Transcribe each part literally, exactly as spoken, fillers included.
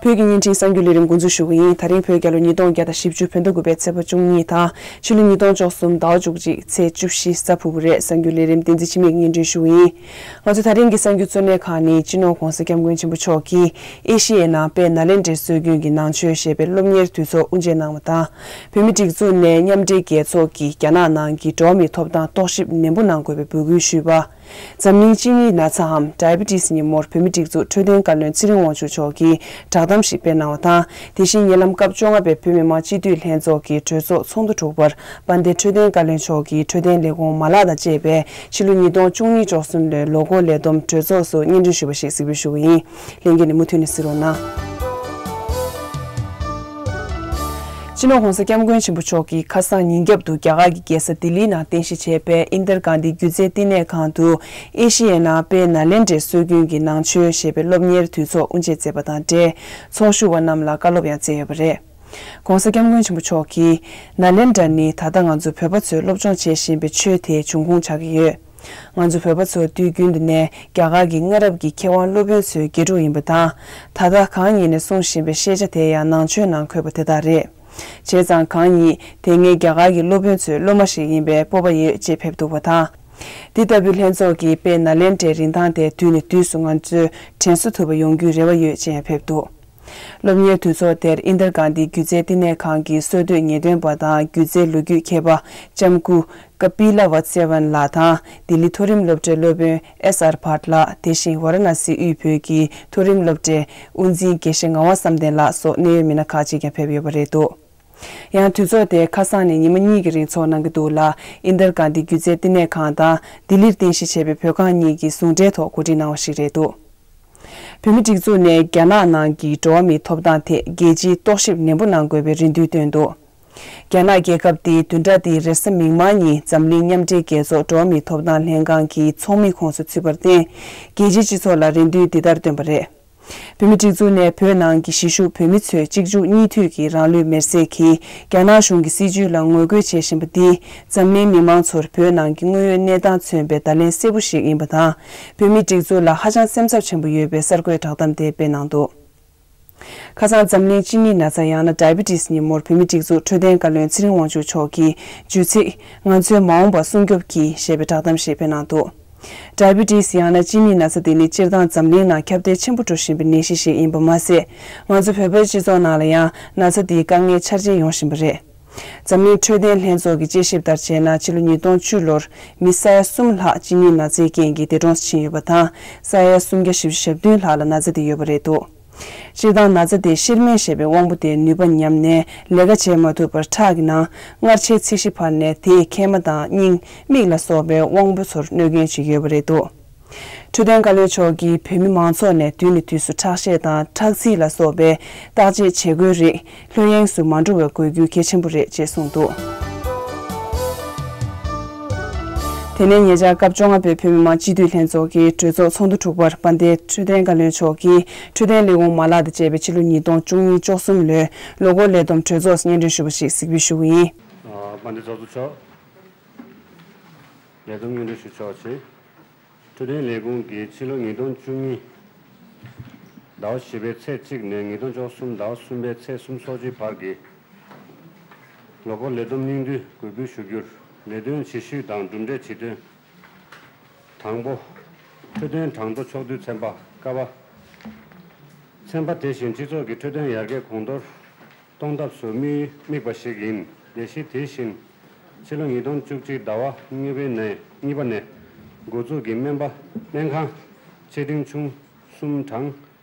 བོད་ཀྱི་བརྙན་འཕྲིན་གསར་འགྱུར་ལས་རིམ་འགོ་འཛུགས་ཞུ་གི་ཡིན། ད་རིང་བོད་རྒྱལ་ལོ་ཉིས་སྟོང་བརྒྱ་དང་བཞི་བཅུ་བོད་ཟླ་དགུ་པའི་ཚེས་པ་བཅུ་གཉིས་དང་ཕྱི་ལོ་ཉིས་སྟོང་བཅུ་གསུམ་ཟླ་བ་བཅུ་གཅིག་ཚེས་བཅུ་བཞི་གཟའ་ཕུར་བུ་རེད། གསར་འགྱུར་ལས་རིམ་བསྟན་འཛིན་འཆི་མེད་སྙན་སྒྲོན་ཞུ་གི་ཡིན། ང་ཚོའི་ད་རིང་གི་གསར་འགྱུར་གཙོ་གནད་ཁག་ནི། སྤྱི་ནོར་༧གོང་ས་༧སྐྱབས་མགོན་ཆེན་པོ་མཆོག་གིས་ཨེ་ཤི་ཡའི་ནང་དཔལ་ནཱ་ལེནྡྲའི་སྲོལ་རྒྱུན་གྱི་ནང་ཆོས་ཞེས་པའི་སློབ་གཉེར་དུས་ཚོགས་དབུ་འབྱེད་གནང་བ་དང་། བོད་མིའི་སྒྲིག་འཛུགས་ནས་མཉམ་འབྲེལ་རྒྱལ་ཚོགས་ཀྱིས་རྒྱ་ནག་ནང་གི་འགྲོ་བ་མིའི་ཐོབ་ཐང་རྟོག་ཞིབ་ནན་པོ་གནང་དགོས་པའི་འབོད་སྐུལ་ཞུས་པ། འཛམ་གླིང་གཅིན་སྙི་ན་ཚའམ་ཌའི་བི་ཊི་སི་ཉིན་མོར་བོད་མིའི་སྒྲིག་འཛུགས་འཕྲོད་བསྟེན་བཀའ་བློན་ཚེ་རིང་དབང་ཕྱུག་མཆོག་གིས་བསྒྲགས་གཏམ་ཞིག་སྤེལ་གནང་བ་དང་། དེ་བཞིན་ཉེ་ལམ་སྐབས་བཅོ་ལྔ་པའི་བོད་མི་མང་སྤྱི་འཐུས་ལྷན་ཚོགས་ཀྱི་གྲོས་ཚོགས་ཚོགས་འདུ་དྲུག་པར་དཔལ་ལྡན་འཕྲོད་བསྟེན་བཀའ་བློན་མཆོག་གིས་འཕྲོད་བསྟེན་ལས་ཁུངས་མ་ལག་དང་བཅས་པའི་ཕྱི་ལོ་ཉིས་སྟོང་བཅུ་གཉིས་བཅུ་གསུམ་ལོའི་ལོ་འཁོར་ལས་བསྡོམས་གྲོས་ཚོགས་སུ་སྙན་སྒྲོན་ཞུས་པ་ཞིག་གཟིགས་འབུལ་ཞུ་གི་ཡིན། ལྷན་རྒྱས་ནས་མུ་མཐུད་ནས་གཟིགས་རོགས་གནང་། སྤྱི་ནོར་༧གོང་ས་༧སྐྱབས་མགོན་ཆེན་པོ་མཆོག་གིས་ཁ་སང་ཉིན་རྒྱབ་ཏུ་རྒྱ་གར་གྱི་རྒྱལ་ས་ལྡི་ལིའི་ནང་རྟེན་གཞི་བྱས་པའི་ཨིན་དར་གྷན་དྷི་སྒྱུ་རྩལ་བསྟི་གནས་ཁང་དུ་ཨེ་ཤི་ཡའི་ནང་དཔལ་ནཱ་ལེནྡྲའི་སྲོལ་རྒྱུན་གྱི་ནང་ཆོས་ཞེས་པའི་སློབ་གཉེར་དུས་ཚོགས་དབུ་འབྱེད་མཛད་པ་དང་འབྲེལ་ཚོགས་ཞུགས་པ་རྣམས་ལ་བཀའ་སློབ་ཡང་སྩལ་ཡོད་པ་རེད། ༸གོང་ས་༸སྐྱབས་མགོན་ཆེན་པོ་མཆོག་གིས། ནཱ་ལེནྡྲ་ནི་ད་ལྟ་ང་ཚོ་བོད་པ་ཚོས་སློབ་སྦྱོང་བྱེད་བཞིན་པའི་ཆོས་དེའི་འབྱུང་ཁུངས་ཆགས་ཀྱི་ཡོད། ང་ཚོ་བོད་པ་ཚོ་དུས་རྒྱུན་དུ་ནས་རྒྱ་གར་གྱི་སྔ་རབས་ཀྱི་མཁས་དབང་སློབ་དཔོན་ཚོའི་དགེ་ཕྲུག་ཡིན་པ་དང་། ད་ལྟ་གང་ཉིད་ནས་གསུང་བཞིན་པའི་ཤེས་བྱ་དེ་ཡང་ནང་ཆོས་ནང་འཁོད་པ་དེ་དག་རེད། བྱས་ཙང་གང་ཉིད་དེ་སྔའི་རྒྱ་གར་གྱི་སློབ་དཔོན་ཚོའི་སློབ་མ་ཞིག་ཡིན་པའི་སྤོབས་པ་ཡོད་ཅེས་ཕེབས་འདུག་པ་དང་། འདི་ལྟ་བུའི་ལྷན་ཚོགས་ཀྱིས་དཔལ་ནཱ་ལེནྡྲའི་རིན་ཐང་དེ་དུས་ནས་དུས་སུ་ང་ཚོས་དྲན་གསོ་ཐུབ་པ་ཡོང་རྒྱུའི་རེ་བ་ཡོད་ཅེས་ཡང་ཕེབས་འདུག་སློབ་གཉེར་དུས་ཚོགས་དེར་ཨིན་དར་གྷན་དྷི་སྒྱུ་རྩལ་བསྟི་གནས་ཁང་གི་སྲོལ་གཏོད་ངེས་སྟོན་པ་དང་སྒྱུ་རྩལ་ལོ་རྒྱུས་མཁས་པ་ལྕམ་སྐུ་ཀ་པི་ལ་ཝ་ཙེ་ཝན་ལགས་དང་། ལྡི་ལི་མཐོ་རིམ་སློབ་གྲྭའི་སློབ་དཔོན་ཨེས་ཨར་བྷཊ་ལགས། དེ་བཞིན་ཝཱ་ར་ཎ་སི་དབུས་བོད་ཀྱི་མཐོ་རིམ་སློབ་གྲྭའི་དབུ་འཛིན་དགེ་བཤེས་ངག་དབང་བསམ་གཏན་ལགས་སོགས་གནད་ཡོད་མི་སྣ་ཁག་ཅིག་ཀྱང་ཕེབས་ཡོད་པ་རེད་འདུག་ཡང་དུས་ཚོགས་དེ་ཁ་སང་ནས་ཉི་མ་གཉིས་ཀྱི་རིང་འཚོགས་གནང་གི་འདུག་ལ། ཨིན་དར་གྷན་དྷི་སྒྱུ་རྩལ་བསྟི་གནས་ཁང་དང་ལྡི་ལིར་རྟེན་གཞི་བྱས་པའི་བོད་ཁང་གཉིས་ཀྱིས་ཟུང་འབྲེལ་ཐོག་གོ་སྒྲིག་གནང་བ་ཞིག་རེད་འདུག་བོད་མིའི་སྒྲིག་འཛུགས་ནས་རྒྱ་ནག་ནང་གི་འགྲོ་བ་མིའི་ཐོབ་ཐང་ཐད་རྒྱལ་སྤྱིའི་རྟོག་ཞིབ་ནན་པོ་གནང་དགོས་པའི་རེ་འདུན་བཏོན་འདུག་རྒྱ་ནག་རྒྱལ་ཁབ་དེའི་བདུན་ཕྲག་འདིའི་རེས་གཟའ་མིག་དམར་ཉིན་འཛམ་གླིང་མཉམ་འབྲེལ་རྒྱལ་ཚོགས་འགྲོ་བ་མིའི་ཐོབ་ཐང་ལྷན་ཁང་གི་ཚོགས་མི་ཁོངས་སུ་ཚུད་པར་བརྟེན། རྒྱལ་སྤྱིའི་སྤྱི་ཚོགས་ལ་རེ་འདུན་འདི་ལྟར་བཏོན་པ་རེད། བོད་མིའི་སྒྲིག་འཛུགས་ནས་བོད་ནང་གི་གཞིས་བཞུགས་བོད་མི་ཚོས་གཅིག་མཇུག་གཉིས་མཐུད་ཀྱིས་རང་ལུས་མེར་སྲེག་གིས་རྒྱ་ནག་གཞུང་གི་སྲིད་བྱུས་ལ་ངོ་རྒོལ་བྱེད་བཞིན་པ་འདིས་འཛམ་གླིང་མི་མང་ཚོར་བོད་ནང་གི་དངོས་ཡོད་གནས་སྟངས་མཚོན་པའི་བརྡ་ལན་གསལ་པོ་ཞིག་ཡིན་པ་དང་། བོད་མིའི་སྒྲིག་འཛུགས་ལ་ཧ་ཅང་སེམས་འཚབ་ཆེན་པོ་ཡོད་པའི་གསར་འགོད་བསྒྲགས་གཏམ་དེ་སྤེལ་གནང་འདུག་ཁ་སང་འཛམ་གླིང་གཅིན་སྙི་ན་ཚ་ཡང་ན་ཌའི་བི་ཊི་སི་ཉིན་མོར་བོད་མིའི་སྒྲིག་འཛུགས་འཕྲོད་བསྟེན་བཀའ་བློན་ཚེ་རིང་དབང་ཕྱུག་མཆོག་གིས་བརྗོད་ཚིག་ང་ཚོའི་མ་འོངས་པ་སྲུང་སྐྱོབ་ཀྱིས་ཞེས་པའི་བསྒྲགས་གཏམ་ཞིག་སྤེལ་གནང་འདུག་ཌའི་བི་ཊི་སི་ཡང་ན་གཅིན་སྙི་ན་ཚ་འདི་ནི་སྤྱིར་བཏང་འཛམ་གླིང་ནང་ཁྱབ་གདལ་ཆེན་པོ་འགྲོ་བཞིན་པའི་ནད་གཞི་ཞིག་ཡིན་པ་མ་ཟད། ང་ཚོ་བོད་པའི་སྤྱི་ཚོགས་ནང་ལ་ཡང་ན་ཚ་འདིའི་དཀའ་ངལ་འཆར་ཅན་ཡོང་བཞིན་པ་རེད། འཛམ་གླིང་འཕྲོད་བསྟེན་ལྷན་ཚོགས་ཀྱི་དཔྱད་ཞིབ་ལྟར་བྱས་ན། ཕྱི་ལོ་ཉིས་སྟོང་བཅུ་ལོར་མི་ས་ཡ་གསུམ་ལྷག་གཅིན་སྙི་ན་ཚའི་རྐྱེན་གྱིས་འདས་གྲོངས་སུ་ཕྱིན་ཡོད་པ་དང་། ས་ཡ་སུམ་བརྒྱ་བཞི་བཅུ་ཞེ་བདུན་ལྷག་ལ་ན་ཚ་འདི་ཡོད་པ་རེད་འདུག་སྤྱིར་བཏང་ན་ཚ་དེ་གཤེར་རྨེན་ཞེས་པའི་དབང་པོ་དེའི་ནུས་པ་ཉམས་ནས་ལས་ཀ་བྱེད་མ་ཐུབ་པར་ཁྲག་གི་ནང་མངར་ཆའི་ཚད་གཞི་འཕར་ནས་དེས་མཁལ་མ་དང་སྙིང་། མིག་ལ་སོགས་པའི་དབང་པོ་ཚོར་གནོད་སྐྱོན་བྱེད་ཀྱི་ཡོད་པ་རེད་འདུག་འཕྲོད་བསྟེན་བཀའ་བློན་མཆོག་གིས་བོད་མི་མང་ཚོགས་ནས་དུས་ནས་དུས་སུ་ཁྲག་ཤེད་དང་ཁྲག་རྩིས་ལ་སོགས་པའི་བརྟག་དཔྱད་བྱེད་དགོས་རིགས་ལྷོད་གཡེང་སུ་མ་འགྲོ་བའི་དགོས་རྒྱུ་གལ་ཆེན་པོ་རེད་ཅེས་གསུངས་འདུག་དེ་ནས་ཉེ་ཆར་སྐབས་བཅོ་ལྔ་པའི་བོད་མི་མང་སྤྱི་འཐུས་ལྷན་ཚོགས་ཀྱི་གྲོས་ཚོགས་ཚོགས་འདུ་དྲུག་པར་དཔལ་ལྡན་འཕྲོད་བསྟེན་བཀའ་བློན་མཆོག་གིས་འཕྲོད་བསྟེན་ལས་ཁུངས་མ་ལག་དང་བཅས་པའི་ཕྱི་ལོ་ཉིས་སྟོང་བཅུ་གཉིས་བཅུ་གསུམ་ལོའི་ལོ་འཁོར་ལས་བསྡོམས་གྲོས་ཚོགས་སུ་སྙན་སྒྲོན་ཞུ་བ་ཞིག་གཟིགས་འབུལ་ཞུ་གི་ཡིན། དཔལ་ལྡན་ཚོགས་གཙོ་མཆོག་ལས་བསྡོམས་སྙན་སྒྲོན་ཞུ་ཆོག་ཅིང་། འཕྲོད་བསྟེན་ལས་ཁུངས་ཀྱིས་ཕྱི་ལོ་ཉིས་སྟོང་བཅུ་གཉིས་ཟླ་བ་བཞི་པའི་ཚེས་གཅིག་ནས་ཉིས་སྟོང་བཅུ་གསུམ་ཟླ་བ་གསུམ་པའི་ཚེས་སུམ་ཅུ་སོ་གཅིག་བར་གྱི་ལོ་འཁོར་ལས་བསྡོམས་སྙིང་བསྡུས་འགོད་འབུལ་ཞུ་རྒྱུར། ལས་དོན་བྱེད་ཤུལ་དང་གྲུབ་འབྲས་གྱི་དོན། དང་པོ། འཕྲོད་བསྟེན་གྲངས་ཐོ་ཕྱོགས་བསྡུས་ཚན་པ། ཀ་པ། ཚན་པ་དེ་བཞིན་སྤྱི་ཚོགས་ཀྱི་འཕྲོད་བསྟེན་ཡར་རྒྱས་གོང་མཐོར་གཏོང་ཐབས་སུ་དམིགས་དམིགས་པ་ཞིག་ཡིན། ལས་གཞི་དེ་བཞིན་ཕྱི་ལོ་ཉིས་སྟོང་བཅུ་གཅིག་ཟླ་བ་གཉིས་པའི་ནས་གཉིས་པ་ནས་འགོ་འཛུགས་ཀྱིས་སྨན་པ་སྨན་ཁང་ཆེ་འབྲིང་ཆུང་གསུམ་གྲངས་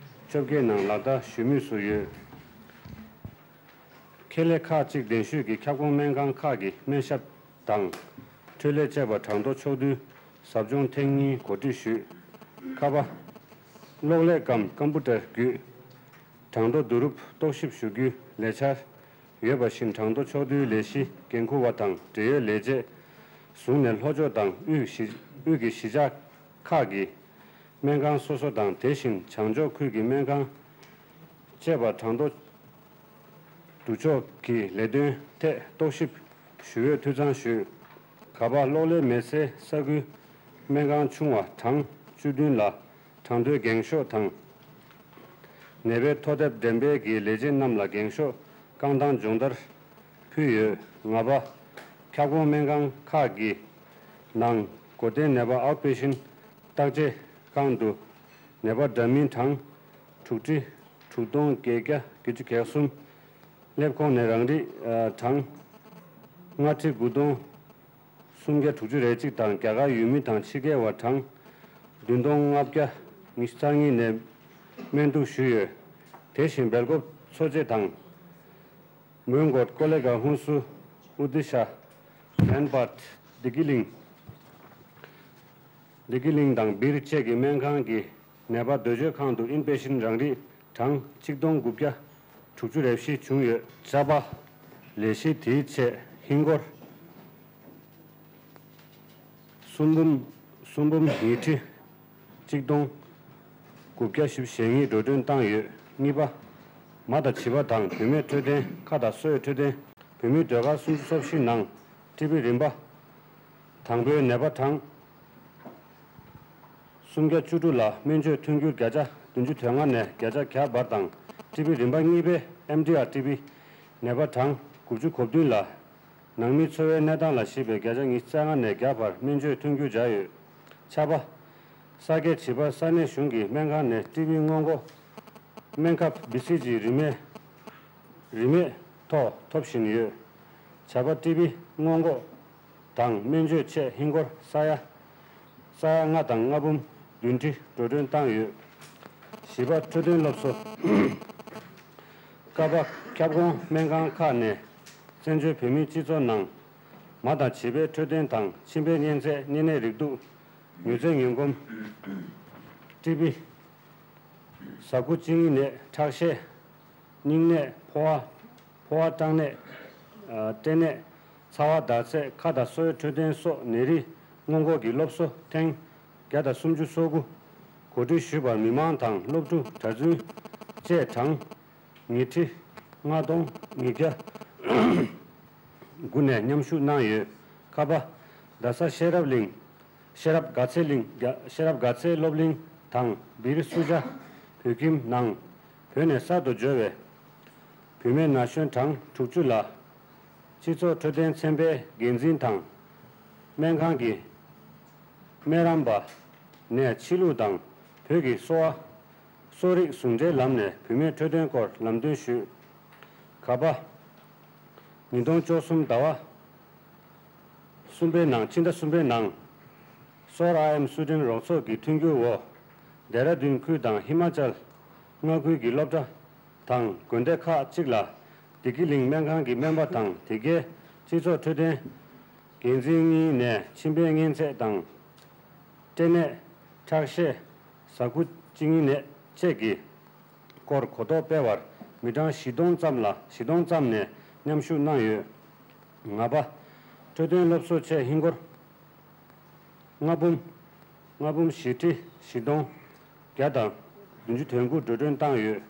བཅོ་བརྒྱད་ནང་ལག་བསྟར་ཞུ་མུས་སུ་ཡོད། ཁེ་ལས་ཁག་ཅིག་གདན་ཞུས་ཀྱིས་ཁྱབ་ཁོངས་སྨན་ཁང་ཁག་གི་སྨན་ཞབས་དང་། འཕྲོད་ལས་བཅས་པ་གྲངས་ཐོ་ཕྱོགས་བསྡུས་ཟབ་སྦྱོང་ཐེངས་གཉིས་གོ་སྒྲིག་ཞུས། ཁ་པ། གློག་ཀླད་གམ་ཀམ་པུ་ཊར་བརྒྱུད་གྲངས་ཐོ་བསྡུ་རུབ་རྟོག་ཞིབ་ཞུ་རྒྱུའི་ལས་འཆར་ཡོད་པ་བཞིན། གྲངས་ཐོ་ཕྱོགས་བསྡུའི་ལས་གཞི་འགན་འཁུར་བ་དང་འབྲེལ་ཡོད་ལས་བྱེད་བཟུང་ནས་ལྷོ་ཕྱོགས་དང་དབུས་གཞི་དབུས་ཀྱི་གཞིས་ཆགས་ཁག་གི་སྨན་ཁང་སོ་སོ་དང་། དེ་བཞིན་བྱང་ཕྱོགས་ཁུལ་གྱི་སྨན་ཁང་བཅས་པར་གྲངས་ཐོ་བསྡུ་ཕྱོགས་ཀྱི་ལས་དོན་ཐད་རྟོག་ཞིབ་ཞུ་འོས་འཐུས་ཚང་ཞུས། ག་པ། གློག་ཀླད་མེ་སེལ་ས་ཁུལ་སྨན་ཁང་ཆུང་བ་གྲངས་བཅུ་བདུན་ལ་གྲངས་ཐོའི་འགེངས་ཤོག་དང་ ནད་པའི་ཐོ་དེབ་འགྲེམས་སྤེལ་གྱིས་ལས་བྱེད་རྣམས་ལ་འགེངས་ཤོག་རྐང་ཐང་སྦྱོང་བརྡར་ཕུལ་ཡོད། ལྔ་པ། ཁྱབ་ཁོངས་སྨན་ཁང་ཁག་གི་ནང་སྒོ་བསྟེན་ནད་པ་Outpatient བརྟག་དཔྱད་ཁང་དུ་ནད་པ་འདྲ་མིན་གྲངས་དྲུག་ཁྲི་དྲུག་སྟོང་བརྒྱད་བརྒྱ་བརྒྱད་ཅུ་གྱ་གསུམ། སླེབས་ཁོངས་ནས་རང་རིགས་གྲངས་ལྔ་ཁྲི་དགུ་སྟོང་སུམ་བརྒྱ་དྲུག་ཅུ་རེ་གཅིག་དང་རྒྱ་གར་ཡུལ་མི་དང་ཕྱི་རྒྱལ་བ་གྲངས་བདུན་སྟོང་ལྔ་བརྒྱ་ཉི་ཤུ་རྩ་གཉིས་ནས་སྨན་གཏུགས་ཞུས་ཡོད། དེ་བཞིན་སྦེལ་ཀོབ་མཚོ་བྱེ་ཐང་། མོན་གྷོ་ཀོ་ལེ་གྷལ་ཧུན་སུར་ཨོ་དི་ཤ་དྷན་བཱད་བདེ་སྐྱིད་གླིང་། བདེ་སྐྱིད་གླིང་དང་སྦིར་བཅས་ཀྱི་སྨན་ཁང་གི་ནད་པ་སྡོད་བྱེད་ཁང་དུ་Inpatient རང་རིགས་གྲངས་གཅིག་སྟོང་དགུ་བརྒྱ་དྲུག་ཅུ་རེ་བཞི་བྱུང་ཡོད། ཆ་པ། ལས་གཞི་དེའི་ཆེད་ཧིན་སྒོར་སུམ་འབུམ་སུམ་འབུམ་ཉིས་ཁྲི་གཅིག་སྟོང་དགུ་བརྒྱ་བཞི་བཅུ་ཞེ་གཉིས་འགྲོ་གྲོན་བཏང་ཡོད། གཉིས་པ། མ་དང་བྱིས་པ་དང་བུད་མེད་འཕྲོད་བསྟེན་ཁག་དང་གསོ་བའི་འཕྲོད་བསྟེན། བོད་མིའི་སྡོད་སྒར་སུམ་ཅུ་སོ་བཞི་ནང་ཊི་བི་རིམ་པ་དང་པོའི་ནད་པ་གྲངས་སུམ་བརྒྱ་བཅུ་དྲུག་ལ་སྨན་བཅོས་མཐུན་འགྱུར་བརྒྱ་ཆ་བདུན་ཅུ་དོན་ལྔ་ནས་བརྒྱ་ཆ་བརྒྱ་བར་དང་། ཊི་བི་རིམ་པ་གཉིས་པའི་ཨེམ་ཌི་ཨར་ཊི་བི་ནད་པ་གྲངས་དགུ་བཅུ་གོ་བདུན་ལ་ནང་མིའི་འཚོ་བའི་གནས་སྟངས་ལ་གཞིགས་པའི་བརྒྱ་ཆ་ཉི་ཤུ་རྩ་ལྔ་ནས་བརྒྱ་བར་སྨན་བཅོས་མཐུན་འགྱུར་བྱས་ཡོད། ཆ་པ། ས་སྐྱེས་བྱིས་པར་ས་གནས་གཞུང་གི་སྨན་ཁང་ནས་ཊི་བི་སྔོན་འགོག་སྨན་ཁབ་བི་སི་ཇི་རིན་མེད་རིན་མེད་ཐོག་ཐོབ་བཞིན་ཡོད། བྱ་བ་ཊི་བི་སྔོན་འགོག་དང་སྨན་བཅོས་ཆེད་ཧིན་སྒོར་ས་ཡ་ས་ཡ་ལྔ་དང་ལྔ་འབུམ་བདུན་ཁྲི་འགྲོ་གྲོན་བཏང་ཡོད། བཞི་པ། འཕྲོད་བསྟེན་སློབ་གསོ། ཀ་པ། ཁྱབ་ཁོངས་སྨན་ཁང་ཁག་ནས་བཙན་བྱོལ་བོད་མིའི་སྤྱི་ཚོགས་ནང་མ་དང་བྱིས་པའི་འཕྲོད་བསྟེན་དང་མཆིན་པའི་གཉན་ཚད། གཉན་ནད་རེག་དུག། མྱོས་རྫས་ངན་གོམས། ཊི་བི། ཟ་ཁུ་གཅིན་སྙི་ནད། ཁྲག་ཤེད། སྙིང་ནད། ཕོ་བ། ཕོ་བ་སྐྲངས་ནད། ཨ། སྐྲན་ནད། ཚ་བ། འདར་ཚད། ཁ་དང་སོའི་འཕྲོད་བསྟེན་སོགས་ནད་རིགས་སྔོན་འགོག་གི་སློབ་གསོ་ཐེངས་བརྒྱ་དང་སུམ་ཅུ་སོ་དགུ་གོ་སྒྲིག་ཞུས་པར་མི་མང་དང་སློབ་ཕྲུག་གྲྭ་བཙུན་བཅས་གྲངས་ཉིས་ཁྲི་ལྔ་སྟོང་ཉིས་བརྒྱ་དགུ་ནས་མཉམ་ཞུགས་གནང་ཡོད། ཁ་པ། རྡ་ས་ཤེས་རབ་གླིང་། ཤེས་རབ་དགའ་ཚལ་གླིང་། ཤེས་རབ་དགའ་ཚལ་སློབ་གླིང་དང་སྦིར་སུ་ཇཱ་བོད་ཁྱིམ་ནང་བོད་ནས་གསར་དུ་འབྱོར་བའི་བུད་མེད་ན་གཞོན་གྲངས་དྲུག་ཅུ་ལ་སྤྱི་ཚོགས་འཕྲོད་བསྟེན་ཚན་པའི་འགན་འཛིན་དང་སྨན་ཁང་གི་སྨན་རམས་པ་ནས་ཕྱི་ལུགས་དང་བོད་ཀྱི་གསོ་བ། གསོ་རིག་ཟུང་འབྲེལ་ལམ་ནས་བུད་མེད་འཕྲོད་བསྟེན་སྐོར་ལམ་སྟོན་ཞུས། ག་པ། ཉིས་སྟོང་བཅུ་གསུམ་ཟླ་བ་གསུམ་པའི་ནང་། ཕྱི་ཟླ་གསུམ་པའི་ནང་། སོར་ཨ་ཨེམ་སུའི་ཌེན་རོགས་ཚོགས་ཀྱི་མཐུན་འགྱུར་འོག། ལྡེ་ར་ལྡུན་ཁུལ་དང་ཧི་མ་ཅལ་མངའ་ཁུལ་གྱི་སློབ་གྲྭ་དང་དགོན་སྡེ་ཁག་ཅིག་ལ་བདེ་སྐྱིད་གླིང་སྨན་ཁང་གི་སྨན་པ་དང་དེ་གའི་སྤྱི་ཚོགས་འཕྲོད་བསྟེན་འགན་འཛིན་གཉིས་ནས་མཆིན་པའི་གཉན་ཚད་དང་། སྐྲན་ནད། ཁྲག་ཤེད། ཟ་ཁུ་གཅིན་སྙི་ནད་བཅས་ཀྱི་སྐོར་གོ་རྟོགས་སྤེལ་བར་མི་གྲངས་བཞི་སྟོང་ཙམ་ལ། བཞི་སྟོང་ཙམ་ནས་མཉམ་ཞུགས་གནང་ཡོད། ལྔ་པ། འཕྲོད་བསྟེན་སློབ་གསོ་ཆེད་ཧིན་སྒོར་ལྔ་འབུམ། ལྔ་འབུམ་བཞི་ཁྲི་བཞི་སྟོང་བརྒྱ་དང་བདུན་ཅུ་དོན་དགུ་འགྲོ་གྲོན་བཏང་ཡོད།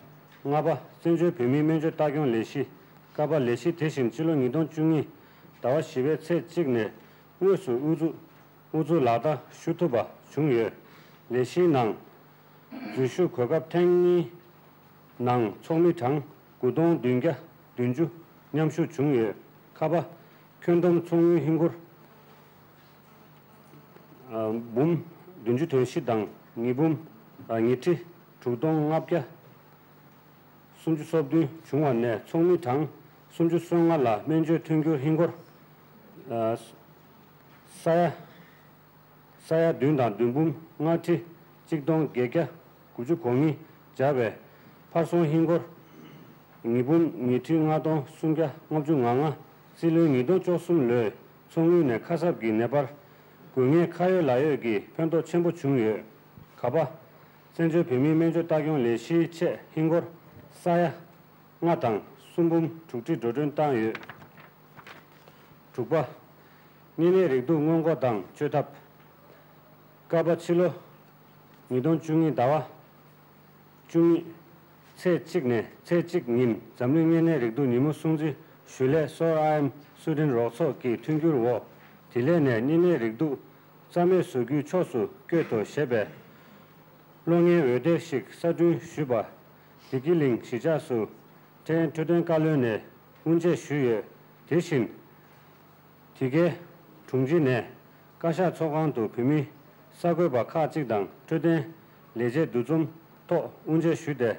ལྔ་པ། བཙན་བྱོལ་བོད་མིའི་སྨན་བཅོས་ལྟ་སྐྱོང་ལས་གཞི། ཀ་པ། ལས་གཞི་དེ་བཞིན་ཕྱི་ལོ་ཉིས་སྟོང་བཅུ་གཉིས་ཟླ་བ་བཞི་པའི་ཚེས་གཅིག་ནས་དངོས་སུ་དབུ་འཛུགས། དབུ་འཛུགས་ལག་བསྟར་ཞུ་ཐུབ་པ་བྱུང་ཡོད། ལས་གཞིའི་ནང་འཛུལ་ཞུགས་གོ་སྐབས་ཐེངས་གཉིས་ནང་ཚོགས་མི་གྲངས་དགུ་སྟོང་བདུན་བརྒྱ་བདུན་ཅུ་མཉམ་ཞུགས་བྱུང་ཡོད། ཁ་པ། ཁྱོན་བསྡོམས་ཚོགས་དངུལ་ཧིན་སྒོར་འབུམ་བདུན་ཅུ་དོན་བཞི་དང་ཉིས་འབུམ་ཉིས་ཁྲི་དྲུག་སྟོང་ལྔ་བརྒྱ་སུམ་ཅུ་སོ་བདུན་བྱུང་བ་ནས་ཚོགས་མི་གྲངས་སུམ་ཅུ་སོ་ལྔ་ལ་སྨན་བཅོས་མཐུན་འགྱུར་ཧིན་སྒོར་ས་ཡ། ས་ཡ་བདུན་དང་བདུན་འབུམ་ལྔ་ཁྲི་གཅིག་སྟོང་བརྒྱད་བརྒྱ་དགུ་ཅུ་གོ་གཉིས་བརྒྱབ་པས་ཕར་སོང་ཧིན་སྒོར་ཉིས་འབུམ་ཉིས་ཁྲི་ལྔ་སྟོང་སུམ་བརྒྱ་ལྔ་བཅུ་ང་ལྔ། རྩིས་ལོའི་ཉིས་སྟོང་བཅུ་གསུམ་ལོའི་ཚོགས་དངུལ་ནས་ཁ་གསབ་ཀྱི་ནད་པར་དགོས་ངེས་ཁ་ཡོད་ལག་ཡོད་ཀྱི་ཕན་ཐོགས་ཆེན་པོ་བྱུང་ཡོད། ག་པ། བཙན་བྱོལ་བོད་མིའི་སྨན་བཅོས་ལྟ་སྐྱོང་ལས་གཞིའི་ཆེད་ཧིན་སྒོར་ས་ཡ་ལྔ་དང་གསུམ་འབུམ་དྲུག་ཁྲི་འགྲོ་གྲོན་བཏང་ཡོད། དྲུག་པ། གཉན་ནད་རེག་དུག་སྔོན་འགོག་དང་བཅོས་ཐབས། ཀ་པ། ཕྱི་ལོ་ཉིས་སྟོང་བཅུ་གཉིས་ཟླ་བ་བཅུ་གཉིས་ཚེས་གཅིག་ནས་ཚེས་གཅིག་ཉིན་འཛམ་གླིང་གཉན་ནད་རེག་དུག་ཉིན་མོ་སྲུང་བརྩི་ཞུ་སླད་སོར་ཨ་ཨེམ་སུའི་ཌེན་རོགས་ཚོགས་ཀྱི་མཐུན་འགྱུར་འོག་དེ་ལས་ནས་གཉན་ནད་རེག་དུག་རྩ་མེད་བཟོ་རྒྱུའི་ཕྱོགས་སུ་བསྐྱོད་དོ་ཞེས་པའི་གློག་བརྙན་འོད་སྡེར་ཞིག་གསར་སྐྲུན་ཞུས་པ། བདེ་སྐྱིད་གླིང་གཞིས་ཆགས་སུ་འཕྲོད་འཕྲོད་བསྟེན་བཀའ་བློན་ནས་དབུ་འབྱེད་ཞུས་ཡོད། དེ་བཞིན་དེ་གའི་དྲུང་ཆེ་ནས་བཀའ་ཤག་ཚོགས་ཁང་དུ་བོད་མི་གསར་འགོད་པ་ཁག་ཅིག་དང་འཕྲོད་བསྟེན་ལས་བྱེད་འདུ་འཛོམས་ཐོག་དབུ་འབྱེད་ཞུས་ཏེ།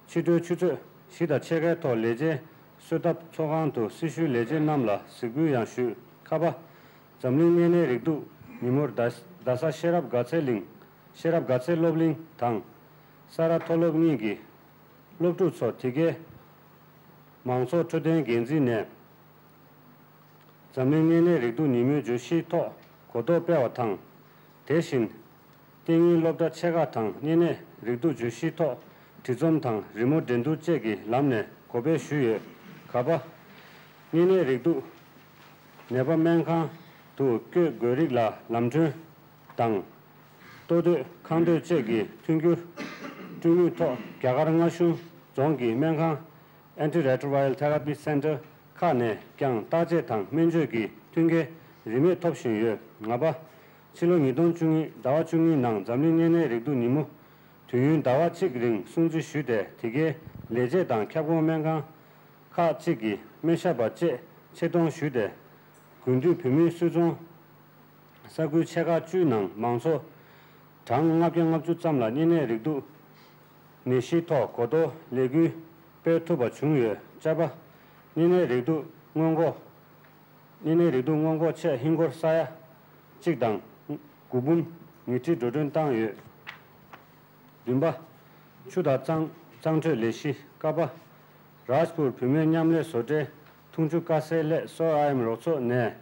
ཕྱི་དྲོའི་ཆུ་ཚོད་བཞི་དང་ཕྱེད་ཀའི་ཐོག་ལས་བྱེད་གསོལ་ཐབ་ཚོགས་ཁང་དུ་སྲི་ཞུའི་ལས་བྱེད་རྣམས་ལ་གཟིགས་འབུལ་ཡང་ཞུས། ཁ་པ། འཛམ་གླིང་གཉན་ནད་རེག་དུག་ཉིན་མོར་རྡ་རྡ་ས་ཤེས་རབ་དགའ་ཚལ་གླིང་ཤེས་རབ་དགའ་ཚལ་སློབ་གླིང་དང་། ས་རཱ་མཐོ་སློབ་གཉིས་ཀྱི་སློབ་ཕྲུག་ཚོ་དེ་གའི་མང་ཚོགས་འཕྲོད་བསྟེན་འགན་འཛིན་ནས་འཛམ་གླིང་གཉན་ནད་རེག་དུག་ཉིན་མོའི་བརྗོད་གཞིའི་ཐོག་གོ་རྟོགས་སྤེལ་བ་དང་། དེ་བཞིན་ཏིང་ངེ་སློབ་གྲྭ་ཆེ་ཁག་དང་གཉན་ནད་རེག་དུག་བརྗོད་གཞིའི་ཐོག་དྲི་རྩོམ་དང་རི་མོ་འགྲན་བསྡུར་བཅས་ཀྱི་ལམ་ནས་གོ་སྤེལ་ཞུས་ཡོད། ག་པ། གཉན་ནད་རེག་དུག་ནད་པ་སྨན་ཁང་དུ་བསྐྱོད་དགོས་རིགས་ལ་ལམ་གྲོན་དང་། ལྟོ་སྡོད་ཁང་སྡོད་བཅས་ཀྱི་མཐུན་འགྱུར་སྤྲོད་མུས་ཐོག་རྒྱ་གར་མངའ་གཞུང་རྫོང་གི་སྨན་ཁང་Antiretroviral Therapy Center ཁག་ནས་ཀྱང་བརྟག་དཔྱད་དང་སྨན་བཅོས་ཀྱི་མཐུན་རྐྱེན་རིན་མེད་ཐོབ་བཞིན་ཡོད། ང་པ། ཕྱི་ལོ་ཉིས་སྟོང་བཅུ་གཉིས་ཟླ་བ་བཅུ་གཉིས་ནང་འཛམ་གླིང་གཉན་ནད་རེག་དུག་ཉིན་མོ་དུས་ཡུན་ཟླ་བ་གཅིག་རིང་སྲུང་བརྩི་ཞུས་ཏེ། དེ་གའི་ལས་བྱེད་དང་ཁྱབ་ཁོངས་སྨན་ཁང་ཁག་ཅིག་གི་སྨན་ཞབས་པ་བཅས་ཆེད་གཏོང་ཞུས་ཏེ། དགུན་དུས་བོད་མིའི་སུད་ཚོང་ས་ཁུལ་ཆེ་ཁག་བཅུའི་ནང་མང་ཚོགས་གྲངས་ལྔ་བརྒྱ་ལྔ་བཅུ་ཙམ་ལ་གཉན་ནད་རེག་དུག་ནད་གཞིའི་ཐོག་གོ་རྟོགས་ལས་འགུལ་སྤེལ་ཐུབ་པ་བྱུང་ཡོད། ཅ་པ། གཉན་ནད་རེག་དུག་སྔོན་འགོག་གཉན་ནད་རེག་དུག་སྔོན་འགོག་ཆེད་ཧིན་སྒོར་ས་ཡ་གཅིག་དང་དགུ་འབུམ་ཉིས་ཁྲི་འགྲོ་གྲོན་བཏང་ཡོད། བདུན་པ། ཆུ་དང་གཙང་གཙང་འཕྲོད་ལས་གཞི། ཀ་པ། རཱཇ་པུར་བུད་མེད་མཉམ་ལས་བཟོ་གྲྭའི་འཐུང་ཆུ་དཀའ་སེལ་སླད་སོ་ཨའི་ཨེམ་རོགས་ཚོགས་ནས་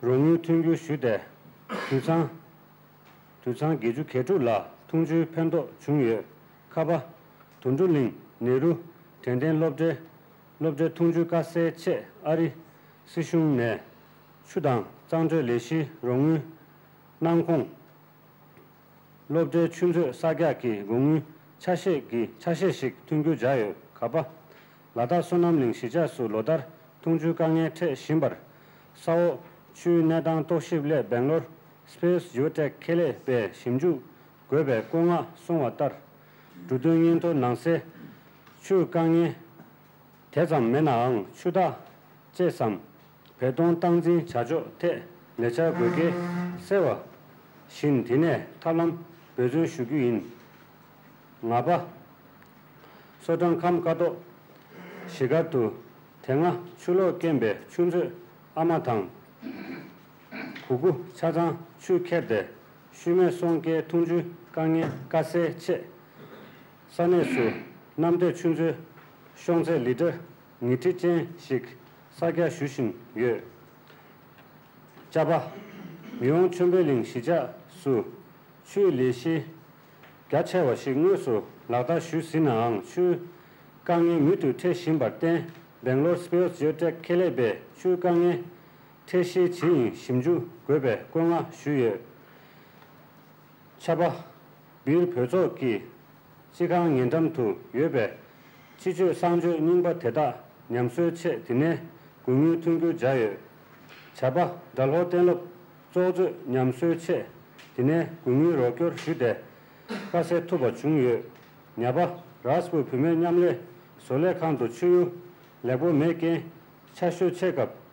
རོགས་དངུལ་མཐུན་འགྱུར་ཞུས་ཏེ། དུད་ཚང་དུད་ཚང་བརྒྱད་ཅུ་གྱ་དྲུག་ལ་འཐུང་ཆུའི་ཕན་ཐོགས་བྱུང་ཡོད། ཁ་པ། དོན་གྲུབ་གླིང་ནེ་རུ་དྲན་རྟེན་སློབ་གྲྭའི་སློབ་གྲྭའི་འཐུང་ཆུའི་དཀའ་སེལ་ཆེད་ཨ་རི་སྲིད་གཞུང་ནས་ཆུ་དང་གཙང་འཕྲོད་ལས་གཞིའི་རོགས་དངུལ་གནང་ཁོངས། སློབ་གྲྭའི་ཆུ་མཛོད་གསར་རྒྱག་གི་དགོས་དངུལ་ཆ་ཤས་ཀྱི་ཆ་ཤས་ཤིག་མཐུན་འགྱུར་བྱས་ཡོད། ག་པ། ལ་དྭགས་སོ་ནམ་གླིང་གཞིས་ཆགས་སུ་ལོ་ལྟར་འཐུང་ཆུའི་དཀའ་ངལ་འཕྲད་བཞིན་པར། ས་འོག་ཆུའི་གནས་སྟངས་རྟོག་ཞིབ་སླད་སྦེང་ལོར་Space Geotech ཁེ་ལས་པས་ཞིབ་འཇུག་དགོས་པའི་བཀོད་མངགས་སོང་བ་ལྟར། འབྲུ་དོན་སྙན་ཐོ་ནང་གསལ། ཆུའི་དཀའ་ངལ་དེ་ཙམ་མེད་ནའང་ཆུ་རྟགས་བཅས་སམ། བེ་ཏོང་སྟངས་འཛིན་བྱ་ཕྱོགས་ཐད་ལས་འཆར་དགོས་གལ་གསལ་བ་བཞིན་དེ་ནས་ཐབས་ལམ་འབད་བརྩོན་ཞུ་རྒྱུ་ཡིན། ང་པ། སོ་བྲང་ཁམས་ཀ་རྡོ་གཞིས་སྒར་དུ་དེ་སྔ་ཆུ་ལོག་རྐྱེན་པས་ཆུ་མཛོད་ཨ་མ་དང་གུ་གུ་ཆ་ཚང་ཆུས་ཁྱེར་ཏེ་ཤུལ་མེད་སོང་སྐྱེས་འཐུང་ཆུའི་དཀའ་ངལ་དཀའ་སེལ་ཆེད། ས་གནས་སུ་གནམ་བདེ་ཆུ་མཛོད་ཤོང་ཚད་ལི་ཊར་ཉིས་ཁྲི་ཅན་ཞིག་གསར་རྒྱག་ཞུ་བཞིན་ཡོད། ཅ་པ། མི་དབང་ཆོས་འཕེལ་གླིང་གཞིས་ཆགས་སུ་ཆུའི་ལས་གཞི་རྒྱ་ཆེ་བ་ཞིག་དངོས་སུ་ལག་བསྟར་ཞུས་ཟིན་ནའང་ཆུའི་དཀའ་ངལ་མུ་མཐུད་འཕྲད་བཞིན་པར་བརྟེན། སྦེང་ལོར་Space Geotech ཁེ་ལས་པས་ཆུའི་དཀའ་ངལ་འཕྲད་གཞིའི་ཇི་ཡིན་ཞིབ་འཇུག་དགོས་པའི་བཀོད་མངགས་ཞུས་ཡོད། ཆ་པ། སྦིར་བོད་ཚོགས་ཀྱི་སྤྱི་ཁང་ཉེ་འགྲམ་དུ་ཡོད་པའི་སྤྱི་སྤྱོད་གསང་སྤྱོད་རྙིང་པ་དེ་དག་ཉམས་གསོའི་ཆེད་དེ་ནས་དགོས་དངུལ་མཐུན་འགྱུར་བྱས་ཡོད། ཇ་པ། དགྲ་ལྷོ་གཏན་སློབ་བཙོག་མཛོད་ཉམས་གསོའི་ཆེད་དེ་ནས་དགོས་དངུལ་རོགས་སྐྱོར་ཞུས་ཏེ་དཀའ་སེལ་ཐུབ་པ་བྱུང་ཡོད། ཉ་པ། རཱཇ་པུར་བུད་མེད་མཉམ་ལས་བཟོ་ལས་ཁང་དུ་ཆུ་ཡུར་ལེགས་པོ་མེད་རྐྱེན་ཆར་ཞོད་ཆེ་སྐབས།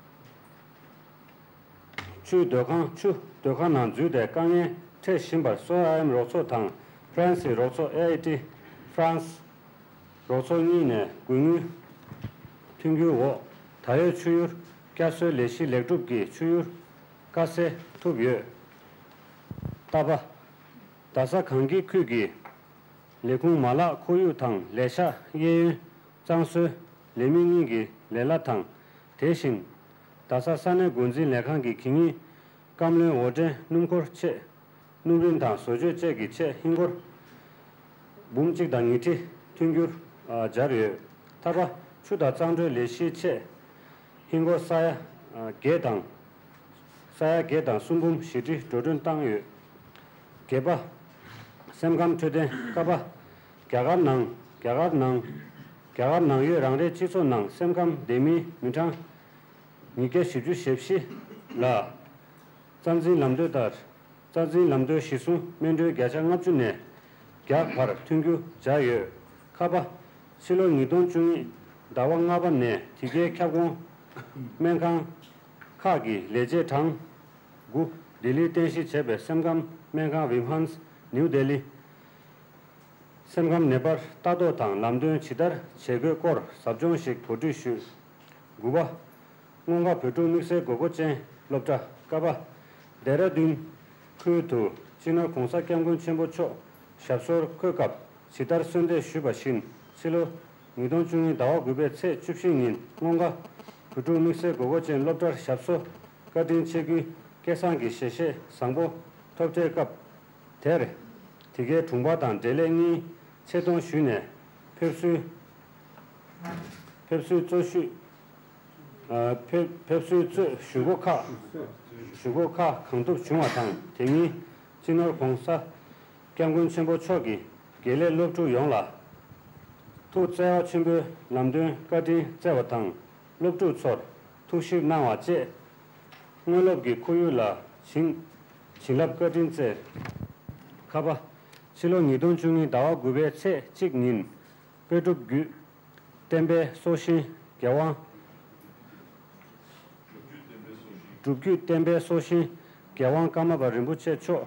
ཆུའི་སྡོད་ཁང་ཆུ་སྡོད་ཁང་ནང་འཛུལ་ཏེ་དཀའ་ངལ་འཕྲད་བཞིན་པར་སོ་ཨའི་ཨེམ་རོགས་ཚོགས་དང་ཕ་རན་སིའི་རོགས་ཚོགས་ཨེ་ཨའི་ཊི་ཧྥ་རན་སི་རོགས་ཚོགས་གཉིས་ནས་དགོས་དངུལ་མཐུན་འགྱུར་འོག་ད་ཡོད་ཆུ་ཡུར་བསྐྱར་གསོའི་ལས་གཞི་ལེགས་གྲུབ་ཀྱིས་ཆུ་ཡུར་དཀའ་སེལ་ཐུབ་ཡོད། ཏ་པ། རྡ་ས་གངས་སྐྱིད་ཁུལ་གྱི་ལས་ཁུངས་མ་ལག་ཁོར་ཡུག་དང་ལས་ཤག་གཡས་གཡོན་གཙང་བཟོའི་ལས་མི་གཉིས་ཀྱི་ལས་གླ་དང་། དེ་བཞིན་རྡ་ས་ས་གནས་འགོ་འཛིན་ལས་ཁང་གི་གད་སྙིགས་སྐམ་རློན་འོར་འདྲེན་སྣུམ་འཁོར་ཆེད་སྣུམ་རིན་དང་བཟོ་བཅོས་བཅས་ཀྱི་ཆེད་ཧིན་སྒོར་འབུམ་གཅིག་དང་ཉིས་ཁྲི་མཐུན་འགྱུར་སྦྱར་ཡོད། ཏ་པ། ཆུ་དང་གཙང་སྦྲའི་ལས་གཞིའི་ཆེད་ཧིན་སྒོར་ས་ཡ་བརྒྱད་དང་། ས་ཡ་བརྒྱད་དང་གསུམ་འབུམ་བཞི་ཁྲི་འགྲོ་གྲོན་བཏང་ཡོད། བརྒྱད་པ། སེམས་ཁམས་འཕྲོད་བསྟེན་ཀ་པ། རྒྱ་གར་ནང་རྒྱ་གར་ནང་རྒྱ་གར་ནང་ཡོད་རང་རེའི་སྤྱི་ཚོགས་ནང་སེམས་ཁམས་བདེ་མིན་མི་གྲངས་ཉིས་བརྒྱ་བཞི་བཅུ་ཞེ་བཞི་ལ་རྩ་འཛིན་ལམ་སྟོན་ལྟར་རྩ་འཛིན་ལམ་སྟོན་གཞིར་བཟུང་སྨིན་གྲོལ་བརྒྱ་ཆ་ལྔ་བཅུ་ནས་བརྒྱ་བར་མཐུན་འགྱུར་སྦྱར་ཡོད། ཁ་པ། ཕྱི་ལོ་ཉིས་སྟོང་བཅུ་གཉིས་ཟླ་བ་ལྔ་པ་ནས་དེ་གའི་ཁྱབ་ཁོངས་སྨན་ཁང་ཁག་གི་ལས་བྱེད་གྲངས་དགུ་ལྡི་ལིར་རྟེན་གཞི་བྱས་པའི་སེམས་ཁམས་སྨན་ཁང་Vimhan's New Delhi། སེམས་ཁམས་ནད་པར་ལྟ་རྟོག་དང་ལམ་སྟོན་ཇི་ལྟར་བྱེད་དགོས་སྐོར་ཟབ་སྦྱོང་ཞིག་གོ་སྒྲིག་ཞུས། དགུ་པ། སྔོན་ཁ་བོད་ཕྲུག་དམིགས་བསལ་དགོས་མཁོ་ཅན་སློབ་གྲྭ་ཀ་པ་ལྡེ་ར་ལྡུན་ཁུལ་དུ་སྤྱི་ནོར་༧གོང་ས་༧སྐྱབས་མགོན་ཆེན་པོ་མཆོག་ཞབས་སོར་འཁོད་སྐབས་ཇི་ལྟར་གསོལ་འདེབས་ཞུས་པ་བཞིན་ཕྱི་ལོ་ཉིས་སྟོང་བཅུ་གཉིས་ཟླ་བ་དགུ་པའི་ཚེས་བཅུ་བཞི་ཉིན་སྔོན་ཁ་བོད་ཕྲུག་དམིགས་བསལ་དགོས་མཁོ་ཅན་སློབ་གྲྭར་ཞབས་སོར་བཀའ་དྲིན་ཆེ་སྐུའི་སྐལ་བཟང་གི་ཞལ་བཞེས་བཟང་པོ་ཐོབ་འཕྲད་སྐབས་དེར་དེ་གའི་དྲུང་པ་དང་འབྲེལ་ལས་གཉིས་ཆེད་གཏོང་ཞུས་ནས་ཕེབས་བསུའི་ཕེབས་བསུའི་གཙོ་ཞུས། ཨ། ཕེབས་ཕེབས་བསུའི་གཙོས་ཞུ་སྒོ་ཁག་ཞུ་སྒོ་ཁག་གང་ཐུབ་བྱུང་བ་དང་། དེ་ཉིན་སྤྱི་ནོར་༧གོང་ས་༧སྐྱབས་མགོན་ཆེན་པོ་མཆོག་གིས་དགེ་ལས་སློབ་ཕྲུག་ཡོངས་ལ་ཐུགས་བརྩེ་བ་ཆེན་པོས་ལམ་སྟོན་བཀའ་དྲིན་སྩལ་བ་དང་། སློབ་ཕྲུག་ཚོར་ཐུགས་ཞིབ་གནང་བ་བཅས་དངོས་སློབ་ཀྱི་ཁོར་ཡུག་ལ་བྱིན་བྱིན་རླབས་བཀའ་དྲིན་སྩལ། ཁ་པ། ཕྱི་ལོ་ཉིས་སྟོང་བཅུ་གཉིས་ཟླ་བ་དགུ་པའི་ཚེས་གཅིག་ཉིན། དཔལ་སྒྲུབ་བརྒྱུད་བསྟན་པའི་སྲོག་ཤིང་རྒྱལ་དབང་། སྒྲུབ་བརྒྱུད་བསྟན་པའི་སྲོག་ཤིང་རྒྱལ་དབང་ཀརྨ་པ་རིན་པོ་ཆེ་མཆོག་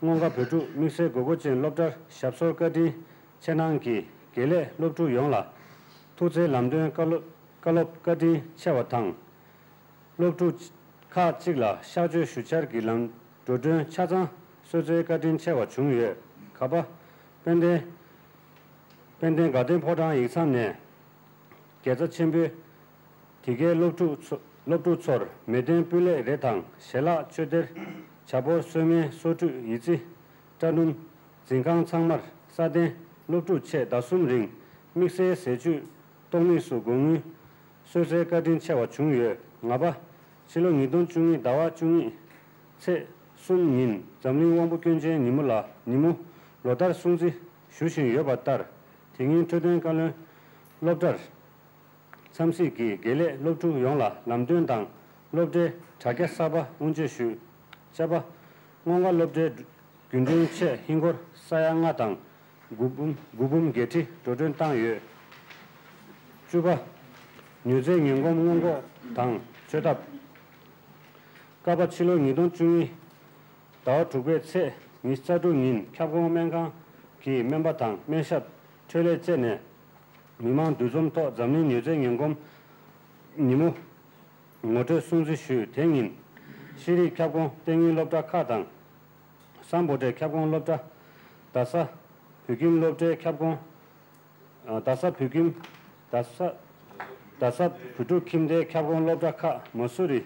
སྔོན་ཁ་བོད་ཕྲུག་དམིགས་བསལ་དགོས་མཁོ་ཅན་སློབ་གྲྭར་ཞབས་སོར་བཀའ་དྲིན་ཆེ་གནང་གིས་དགེ་ལས་སློབ་ཕྲུག་ཡོངས་ལ་ཐུགས་བརྩེའི་ལམ་སྟོན་བཀའ་སློབ་བཀའ་སློབ་བཀའ་དྲིན་ཆེ་བ་དང་། སློབ་ཕྲུག་ཁག་ཅིག་ལ་གཤགས་བཅོས་ཞུ་འཆར་གྱི་ལམ་འགྲོ་གྲོན་ཆ་ཚང་གསོལ་སྩལ་བཀའ་དྲིན་ཆེ་བ་བྱུང་ཡོད། ག་པ། དཔལ་ལྡན་དཔལ་ལྡན་དགའ་ལྡན་ཕོ་བྲང་ཡིག་ཚང་ནས་དགེ་རྩ་ཆེན་པོས་དེ་གའི་སློབ་ཕྲུག་ཚོ་སློབ་ཕྲུག་ཚོར་མེ་སྟོན་སྤུས་ལེགས་རས་དང་ཞལ་ལག་མཆོད་སྡེར་བྱ་ཕོར་གསོལ་སྨན་སོ་བཀྲུས་ཡི་ཙི་སྐྲ་སྣུམ། འཛིན་ཁང་ཚང་མར་ས་གདན། སློབ་ཕྲུག་ཆེད་ཟླ་གསུམ་རིང་དམིགས་བསལ་ཟས་བཅུད་ཏོག་དམིགས་སུ་དགོས་དངུལ་གསོལ་སྩལ་བཀའ་དྲིན་ཆེ་བ་བྱུང་ཡོད། ང་པ། ཕྱི་ལོ་ཉིས་སྟོང་བཅུ་གཉིས་ཟླ་བ་བཅུ་གཉིས་ཚེས་གསུམ་ཉིན་འཛམ་གླིང་དབང་པོ་སྐྱོན་ཅན་ཉིན་མོ་ལ་ཉིན་མོ་ལོ་ལྟར་སྲུང་བརྩི་ཞུ་བཞིན་ཡོད་པ་ལྟར། དེ་ཉིན་འཕྲོད་བསྟེན་བཀའ་བློན་སློབ་གྲྭར་འཚམས་གཟིགས་ཀྱིས་དགེ་ལས་སློབ་ཕྲུག་ཡོངས་ལ་ལམ་སྟོན་དང་སློབ་གྲྭའི་དྲ་རྒྱ་གསར་པ་དབུ་འབྱེད་ཞུས། ཅ་པ། སྔོན་ཁ་སློབ་གྲྭའི་རྒྱུན་གྲོན་ཆེད་ཧིན་སྒོར་ས་ཡ་ལྔ་དང་དགུ་འབུམ་དགུ་འབུམ་བརྒྱད་ཁྲི་འགྲོ་གྲོན་བཏང་ཡོད། བཅུ་པ། མྱོས་རྫས་ངན་གོམས་སྔོན་འགོག་དང་བཅོས་ཐབས། ཀ་པ། ཕྱི་ལོ་ཉིས་སྟོང་བཅུ་གཉིས་ཟླ་བ་དྲུག་པའི་ཚེས་ཉི་ཤུ་རྩ་དྲུག་ཉིན་ཁྱབ་ཁོངས་སྨན་ཁང་གི་སྨན་པ་དང་སྨན་ཞབས་འཕྲོད་ལས་བཅས་ནས་མི་མང་འདུ་འཛོམས་ཐོག་འཛམ་གླིང་མྱོས་རྫས་ངན་གོམས་ཉིན་མོ་ངོ་སྤྲོད་སྲུང་བརྩི་ཞུས། དེ་ཉིན་ཤེས་རིག་ཁྱབ་ཁོངས་ལྟེ་གནས་སློབ་གྲྭ་ཁག་དང་། སམ་བྷོ་ཊའི་ཁྱབ་ཁོངས་སློབ་གྲྭ། རྡ་ས་བོད་ཁྱིམ་སློབ་གྲྭའི་ཁྱབ་ཁོངས། རྡ་ས་བོད་ཁྱིམ། རྡ་ས། རྡ་ས་བོད་ཕྲུག་ཁྱིམ་སྡེའི་ཁྱབ་ཁོངས་སློབ་གྲྭ་ཁག་མ་སུ་རི་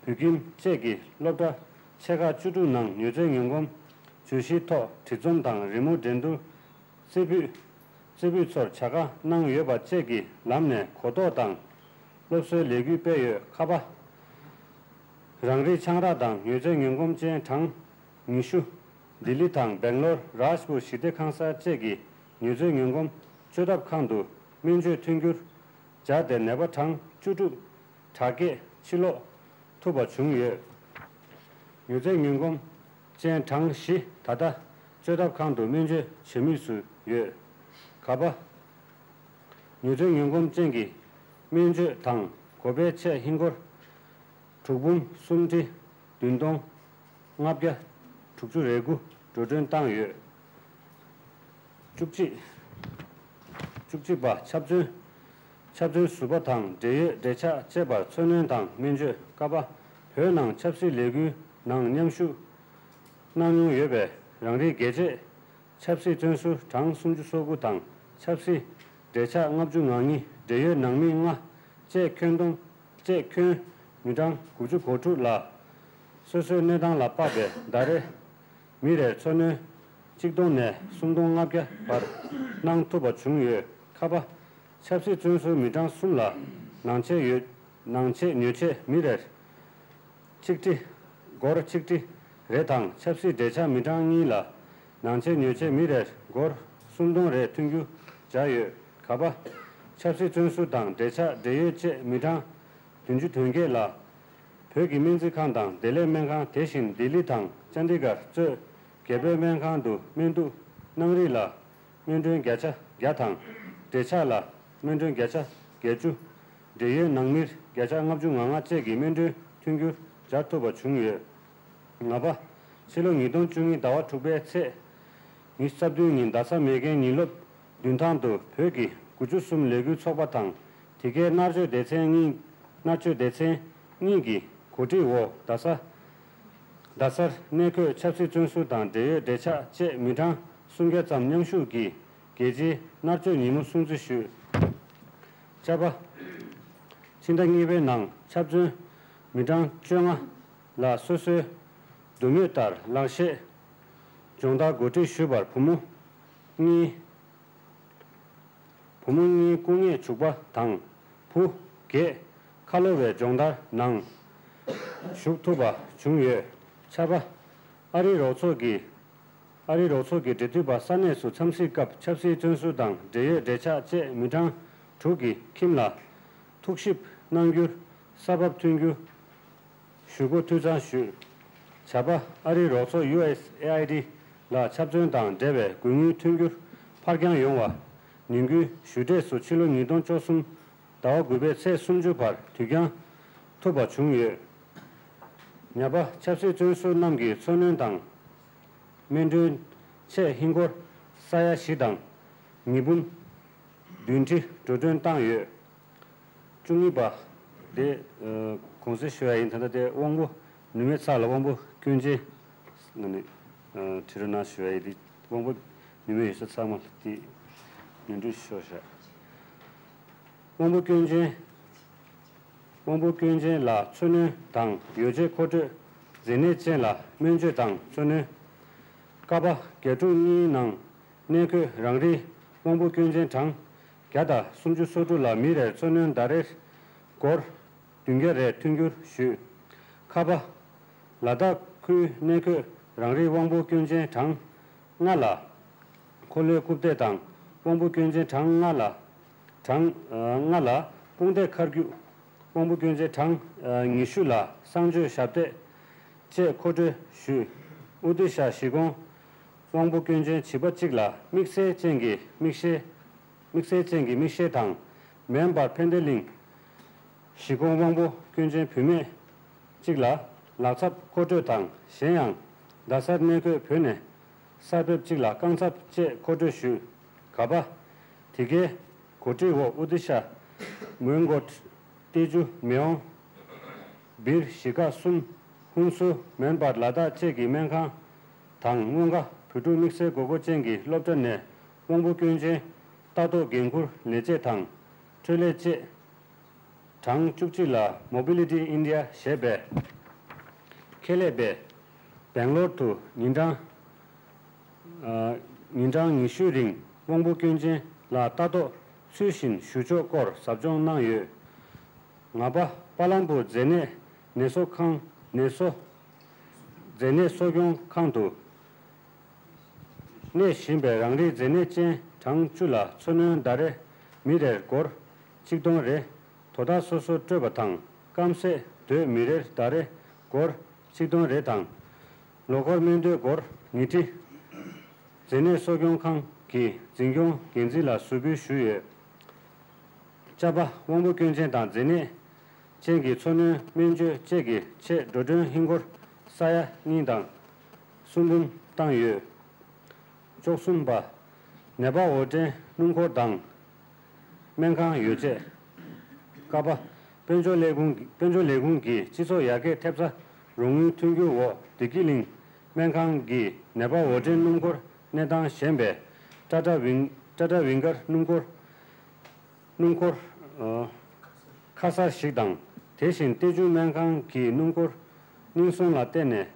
བོད་ཁྱིམ་བཅས་ཀྱི་སློབ་གྲྭ་ཆེ་ཁག་བཅུ་དྲུག་ནང་མྱོས་རྫས་ངན་གོམས་བརྗོད་གཞིའི་ཐོག་སྒྲིག་འཛོམས་དང་རི་མོ་འགྲན་བསྡུར། རྩེ་ཕུད། རྩེ་ཕུད་ཚོར་བྱ་དགའ་གནང་ཡོད་པ་བཅས་ཀྱི་ལམ་ནས་གོ་རྟོགས་དང་སློབ་གསོའི་ལས་འགུལ་སྤེལ་ཡོད། ཁ་པ། རང་རིགས་ཆང་རག་དང་མྱོས་རྫས་ངན་གོམས་ཅན་གྲངས་ཉི་ཤུ། ལྡི་ལི་དང་སྦེང་ལོར་རཱཇ་པུར་ཞི་བདེ་ཁང་གསར་བཅས་ཀྱི་མྱོས་རྫས་ངན་གོམས་བཅོས་ཐབས་ཁང་དུ་སྨན་བཅོས་མཐུན་འགྱུར་སྦྱར་ཏེ་ནད་པ་གྲངས་བཅུ་དྲུག་དྲག་སྐྱེད་ཕྱིར་ལོག་ཐུབ་པ་བྱུང་ཡོད། མྱོས་རྫས་ངན་གོམས་ཅན་གྲངས་བཞི་ད་ལྟ་བཅོས་ཐབས་ཁང་དུ་སྨན་བཅོས་བྱེད་མུས་སུ་ཡོད། ག་པ། མྱོས་རྫས་ངན་གོམས་ཅན་གྱི་སྨན་བཅོས་དང་དགོས་པའི་ཆེད་ཧིན་སྒོར་དྲུག་འབུམ་སུམ་ཁྲི་བདུན་སྟོང་ལྔ་བརྒྱ་དྲུག་ཅུ་རེ་དགུ་འགྲོ་གྲོན་བཏང་ཡོད། བཅུ་གཅིག་བཅུ་གཅིག་པ། ཆབ་མཚོན། ཆབ་མཚོན་ཟུར་པ་དང་འབྲེལ་ཡོད་འབྲེལ་ཆགས་བཅས་པར་འཚོ་སྣོན་དང་སྨན་བཅོས། ཀ་པ། བོད་ནང་ཆབ་སྲིད་ལས་འགུལ་ནང་མཉམ་ཞུགས་གནང་མྱོང་ཡོད་པའི་རང་རིགས་རྒྱལ་གཅེས་ཆབ་སྲིད་བཙོན་ཟུར་གྲངས་སུམ་ཅུ་སོ་དགུ་དང་ཆབ་སྲིད་འབྲེལ་ཆགས་ལྔ་བཅུ་ང་གཉིས། འབྲེལ་ཡོད་ནང་མི་ལྔ་བཅས་ཁྱོན་བསྡོམས་བཅས་ཁྱོན་མི་གྲངས་དགུ་བཅུ་གོ་དྲུག་ལ། སོ་སོའི་གནས་སྟངས་ལ་དཔག་པའི་ཟླ་རེ་མི་རེར་འཚོ་སྣོན་གཅིག་སྟོང་ནས་སུམ་སྟོང་ལྔ་བརྒྱ་བར་གནང་ཐུབ་པ་བྱུང་ཡོད། ཁ་པ། ཆབ་སྲིད་བཙོན་ཟུར་མི་གྲངས་གསུམ་ལ་ནང་ཆེད་ཡོད། ནང་ཆེད་ཉོས་ཆད་མི་རེར་ཆིག་ཁྲི། སྒོར་ཆིག་ཁྲི་རེ་དང་ཆབ་སྲིད་འབྲེལ་ཆགས་མི་གྲངས་གཉིས་ལ་ནང་ཆེད་ཉོས་ཆད་མི་རེར་སྒོར་སུམ་སྟོང་རེ་མཐུན་འགྱུར་སྦྱར་ཡོད། ག་པ། ཆབ་སྲིད་བཙོན་ཟུར་དང་འབྲེལ་ཆགས་འབྲེལ་ཡོད་བཅས་མི་གྲངས་བདུན་ཅུ་དོན་བརྒྱད་ལ། བོད་ཀྱི་སྨན་རྩིས་ཁང་དང་བདེ་ལེགས་སྨན་ཁང་དེ་བཞིན་ལྡི་ལི་དང་ཅན་དི་གར་གཙོས་རྒྱལ་པོའི་སྨན་ཁང་དུ་སྨན་གཏུག་གནང་རིགས་ལ་སྨན་གྲོན་བརྒྱ་ཆ་བརྒྱ་དང་ འབྲེལ་ཆགས་ལ་སྨན་གྲོན་བརྒྱ་ཆ་བརྒྱད་ཅུ། འབྲེལ་ཡོད་ནང་མིར་བརྒྱ་ཆ་ལྔ་བཅུ་ང་ལྔ་བཅས་ཀྱི་སྨན་གྲོན་མཐུན་འགྱུར་སྦྱར་ཐུབ་པ་བྱུང་ཡོད། ལྔ་པ། ཕྱི་ལོ་ཉིས་སྟོང་བཅུ་གཉིས་ཟླ་བ་དྲུག་པའི་ཚེས་ཉི་ཤུ་རྩ་བདུན་ཉིན་རྡ་ས་མེག་གྷན་ཉིན་སློབ་བདུན་ཐང་དུ་བོད་ཀྱི་དགུ་བཅུ་གསུམ་ལས་འགུལ་ཚོགས་པ་དང་། དེ་གའི་མནར་གཅོད་སྡེ་ཚན་གཉིས། མནར་གཅོད་སྡེ་ཚན་གཉིས་ཀྱི་གོ་སྒྲིག་འོག་རྡ་ས། རྡ་སར་གནས་འཁོད་ཆབ་སྲིད་བཙོན་ཟུར་དང་འབྲེལ་ཡོད་འབྲེལ་ཆགས་བཅས་མི་གྲངས་སུམ་བརྒྱ་ཙམ་མཉམ་ཞུགས་ཀྱིས་རྒྱལ་སྤྱིའི་མནར་གཅོད་ཉིན་མོ་སྲུང་བརྩི་ཞུས། བཅའ་པ། ཕྱི་ཟླ་གཉིས་པའི་ནང་ཆབ་བཙོན་མི་གྲངས་བཅོ་ལྔ་ལ་སོ་སོའི་འདོད་མོས་ལྟར་ལག་ཤེས་སྦྱོང་བརྡར་གོ་སྒྲིག་ཞུས་པར་བུ་མོ་གཉིས། བུ་མོ་གཉིས་སྐུ་ངལ་བྱུག་པ་དང་བུ་བརྒྱད་ཁ་ལོ་བའི་སྦྱོང་བརྡར་ནང་ཞུགས་ཐུབ་པ་བྱུང་ཡོད། ཆ་པ། ཨ་རིའི་རོགས་ཚོགས་ཀྱི། ཨ་རིའི་རོགས་ཚོགས་ཀྱི་འབྲེལ་མཐུད་པ་ས་གནས་སུ་འཚམས་གཟིགས་སྐབས་ཆབ་སྲིད་བཙོན་ཟུར་དང་འབྲེལ་ཡོད་འབྲེལ་ཆགས་བཅས་མི་གྲངས་དྲུག་གི་ཁྱིམ་ལ་ཐུགས་ཞིབ་གནང་རྒྱུར་ས་བབ་མཐུན་རྒྱུ་ཞུ་སྒོ་འཐུས་ཚང་ཞུས། བྱ་པ། ཨ་རིའི་རོགས་ཚོགས་ཡུ་ཨེས་ཨེ་ཨའི་ཌི་ལ་ཆབ་མཚོན་དང་འབྲེལ་བའི་དགོས་དངུལ་མཐུན་འགྱུར་ཕར་འགྱངས་ཡོང་བ་ནན་སྐུལ་ཞུ་འབྲས་སུ་ཕྱི་ལོ་ཉིས་སྟོང་བཅུ་གསུམ་ཟླ་བ་དགུ་པའི་ཚེས་སུམ་ཅུ་བར་དུས་འགྱངས་ཐུབ་པ་བྱུང་ཡོད། ཉ་པ། ཆབ་སྲིད་བཙོན་ཟུར་རྣམས་ཀྱི་འཚོ་སྣོན་དང་སྨན་གྲོན་ཆེད་ཧིན་སྒོར་ས་ཡ་བཞི་དང་ཉིས་འབུམ་བདུན་ཁྲི་འགྲོ་གྲོན་བཏང་ཡོད། བཅུ་གཉིས་པ། དེ་ཨ་དགོངས་སེལ་ཞུ་ཡ་ཡིན། ད་ལྟ་དེ་དབང་པོ་ནུས་མེད་ཚགས་ལ་དབང་པོ་སྐྱོན་ཅན་ང་ནི་ཨ་ཁྲིད་རོགས་གནང་ཞུ་ཡ་ཡིན། དེ་དབང་པོ་ནུས་མེད་ཡོད་ས་ཚང་མ་དེ་ནོར་འཁྲུལ་ཤོར་ཤག་དབང་པོ་སྐྱོན་ཅན། དབང་པོ་སྐྱོན་ཅན་ལ་འཚོ་སྣོན་དང་ཡོ་བྱད་མཁོ་སྤྲོད། མཛེ་ནད་ཅན་ལ་སྨན་བཅོས་དང་འཚོ་སྣོན། ཀ་པ། རྒྱ་ཕྲུག་གཉིས་ནང་གནས་འཁོད་རང་རིགས་དབང་པོ་སྐྱོན་ཅན་གྲངས་བརྒྱ་དང་སུམ་ཅུ་སོ་དྲུག་ལ་མི་རེར་འཚོ་སྣོན་ཟླ་རེར་སྒོར་བདུན་བརྒྱ་རེ་མཐུན་འགྱུར་ཞུས། ཁ་པ། ལ་དྭགས་ཁུལ་གནས་འཁོད་རང་རིགས་དབང་པོ་སྐྱོན་ཅན་གྲངས་ལྔ་ལ་འཁོར་ལོའི་རྐུབ་སྟེགས་དང་དབང་པོ་སྐྱོན་ཅན་གྲངས་ལྔ་ལ་གྲངས་ལྔ་ལ་དཔུང་སྟེགས་མཁར་རྒྱུག་དབང་པོ་སྐྱོན་ཅན་གྲངས་ཉི་ཤུ་ལ་གསང་སྤྱོད་ཞབས་སྟེགས་བཅས་མཁོ་སྤྲོད་ཞུས། ཨུ་ཏི་ཤ་གཞིས་ཁོངས་དབང་པོ་སྐྱོན་ཅན་བྱིས་པ་གཅིག་ལ་དམིགས་བསལ་ཅན་གྱི་མིག་ཤེལ། དམིགས་བསལ་ཅན་གྱི་མིག་ཤེལ་དང་། མེ་འབར་ཕན་བདེ་གླིང་གཞིས་ཁོངས་དབང་པོ་སྐྱོན་ཅན་བུད་མེད་གཅིག་ལ་ལག་ཚབ་མཁོ་སྤྲོད་དང་། གཞན་ཡང་རྡ་སར་གནས་འཁོད་བོད་ནས་གསར་ཕེབས་གཅིག་ལ་རྐང་ཚབ་བཅས་མཁོ་སྤྲོད་ཞུས། ག་པ། དེ་གའི་གོ་སྒྲིག་འོག་ཨུ་ཏི་ཤ། མོན་གྷོ། ཏེ་ཅུ། མེ་ཨོང་། སྦིར། གཞིས་ཀ་གསུམ། ཧུན་སུར། མེ་འབར། ལ་དྭགས་བཅས་ཀྱི་སྨན་ཁང་དང་། སྔོན་ཁ། བོད་ཕྲུག་དམིགས་བསལ་དགོས་མཁོ་ཅན་གྱི་སློབ་གྲྭ་ནས་དབང་པོ་སྐྱོན་ཅན་ལྟ་རྟོག་འགན་འཁུར་ལས་བྱེད་དང་། འཕྲོད་ལས་བཅས་གྲངས་བཅུ་གཅིག་ལ་Mobility India ཞེས་པའི་ཁེ་ལས་པས་སྦེང་ལོར་དུ་ཉིན་གྲངས། ཉིན་གྲངས་ཉི་ཤུའི་རིང་དབང་པོ་སྐྱོན་ཅན་ལ་ལྟ་རྟོག་ཚུལ་བཞིན་ཞུ་ཕྱོགས་སྐོར་ཟབ་སྦྱོང་གནང་ཡོད། ང་པ། པ་ལམ་པུར་མཛེ་ནད་ནད་གསོ་ཁང་། ནད་གསོ། མཛེ་ནད་གསོ་སྐྱོང་ཁང་དུ་གནས་བཞིན་པའི་རང་རིགས་མཛེ་ནད་ཅན་གྲངས་བཅུ་ལ་འཚོ་སྣོན་ཟླ་རེ་མི་རེར་སྒོར་གཅིག་སྟོང་རེ། དོ་བདག་སོ་སོར་སྤྲོད་པ་དང་སྐམ་སའི་དོས་མི་རེར་ཟླ་རེ་སྒོར་གཅིག་སྟོང་རེ་དང་། ལོ་འཁོར་སྨན་དོས་སྒོར་ཉིས་ཁྲི། མཛེ་ནད་གསོ་སྐྱོང་ཁང་གི་འཛིན་སྐྱོང་འགན་འཛིན་ལ་ཟུར་འབུལ་ཞུས་ཡོད། ཅ་པ། དབང་པོ་སྐྱོན་ཅན་དང་མཛེ་ནད་ཅན་གྱི་འཚོ་སྣོན་སྨན་བཅོས་བཅས་ཀྱི་ཆེད་འགྲོ་གྲོན་ཧིན་སྒོར་ས་ཡ་གཉིས་དང་གསུམ་འབུམ་བཏང་ཡོད། བཅུ་གསུམ་པ། ནད་པ་འོར་འདྲེན་སྣུམ་འཁོར་དང་སྨན་ཁང་ཡོ་བྱད། ཀ་པ། དཔལ་འབྱོར་ལས་ཁུངས། དཔལ་འབྱོར་ལས་ཁུངས་ཀྱི་སྤྱི་ཚོགས་ཡར་རྒྱས་ཐེབས་རྩ་རོགས་དངུལ་མཐུན་འགྱུར་འོག་བདེ་སྐྱིད་གླིང་སྨན་ཁང་གིས་ནད་པ་འོར་འདྲེན་སྣུམ་འཁོར་གནས་སྟངས་ཞན་པའི་ཊ་ཊ་ཝིང་། ཊ་ཊ་ཝིང་གར་སྣུམ་འཁོར། སྣུམ་འཁོར། ཨ། ཁ་གསར་ཞིག་དང་། དེ་བཞིན་ཏེ་ཅུ་སྨན་ཁང་གི་སྣུམ་འཁོར་རྙིང་སོང་ལ་བརྟེན་ནས།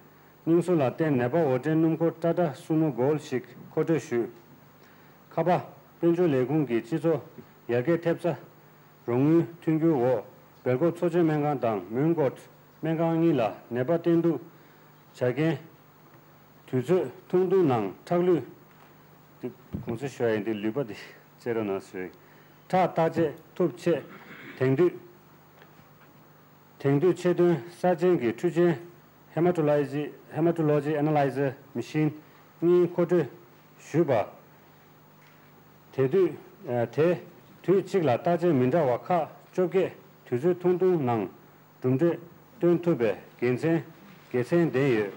རྙིང་སོང་ལ་བརྟེན་ནད་པ་འོར་འདྲེན་སྣུམ་འཁོར་ཊ་ཊ་སུ་མོ་གོལ་ཞིག་མཁོ་སྤྲོད་ཞུས། ཁ་པ། དཔལ་འབྱོར་ལས་ཁུངས་ཀྱི་སྤྱི་ཚོགས་ཡར་རྒྱས་ཐེབས་རྩ་རོགས་དངུལ་མཐུན་འགྱུར་འོག་སྦེལ་ཀོབ་འཚོ་བྱེད་སྨན་ཁང་དང་མོན་གྷོ་སྨན་ཁང་གཉིས་ལ་ནད་པ་བསྟེན་གཏུག་བྱ་རྐྱེན། དུས་ཚོད་ཐུང་ཐུང་ནང་ཁྲག་ལུད། འདི་གོང་ཚད་ཞུ་ཡ་ཡིན། འདི་ལུད་པ་འདི་བཅད་རོགས་གནང་ཞུ་ཡ་ཡིན། ཁྲག་བརྟག་དཔྱད་ཐུབ་ཆེད་དེང་དུས། དེང་དུས་ཆེད་དོན་གསར་བརྗེ་གི་འཕྲུལ་ཆས་Hematology Hematology Analyzer Machine གཉིས་མཁོ་སྤྲོད་ཞུས་པ། དེ་དུས་ དེ་དུས་གཅིག་ལ་བརྟག་དཔྱད་མི་འདྲ་བ་ཁག་བཅོ་བརྒྱད་དུས་ཚོད་ཐུང་ཐུང་ནང་གྲུབ་འབྲས་སྟོན་ཐུབ་པའི་དགེ་མཚན་དགེ་མཚན་ལྡན་ཡོད།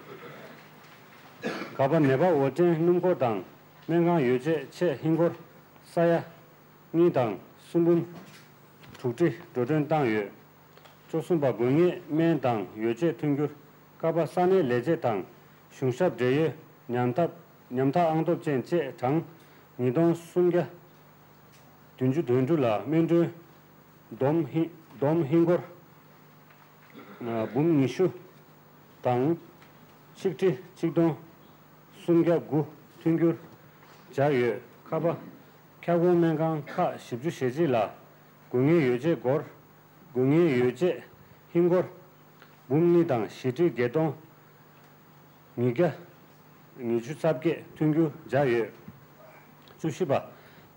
ག་པ་ནེ་པ་ཝོ་ཊན་སྣུམ་འཁོར་དང་སྨན་ཁང་ཡོ་བྱད་ཆེད་ཧིན་སྒོར་ས་ཡ་གཉིས་དང་གསུམ་འབུམ་དྲུག་ཁྲི་འགྲོ་གྲོན་བཏང་ཡོད། བཅུ་གསུམ་པ་དགོས་ངེས་སྨན་དང་ཡོ་བྱད་མཐུན་འགྱུར། ཀ་པ་ས་གནས་ལས་བྱེད་དང་གཞུང་ཞབས་འབྲེལ་ཡོད་ཉམ་ཐག་ཉམ་ཐག་ཨང་སྟོབས་ཅན་བཅས་གྲངས་ཉིས་སྟོང་སུམ་བརྒྱ་བདུན་ཅུ་དོན་དྲུག་ལ་སྨིན་གྲོལ་བསྡོམས་ཧིན་བསྡོམས་ཧིན་སྒོར་འབུམ་ཉི་ཤུ་དང་ཆིག་ཁྲི་ཆིག་སྟོང་སུམ་བརྒྱ་དགུ་མཐུན་འགྱུར་སྦྱར་ཡོད། ཁ་པ་ཁྱབ་ཁོངས་སྨན་ཁང་ཁག་བཞི་བཅུ་ཞེ་གཅིག་ལ་དགོས་ངེས་ཡོ་བྱད་སྒོར་དགོས་ངེས་ཡོ་བྱད་ཧིན་སྒོར་འབུམ་གཉིས་དང་བཞི་ཁྲི་བརྒྱད་སྟོང་ཉིས་བརྒྱ་ཉི་ཤུ་རྩ་བརྒྱད་མཐུན་འགྱུར་སྦྱར་ཡོད། བཅུ་བཞི་པ།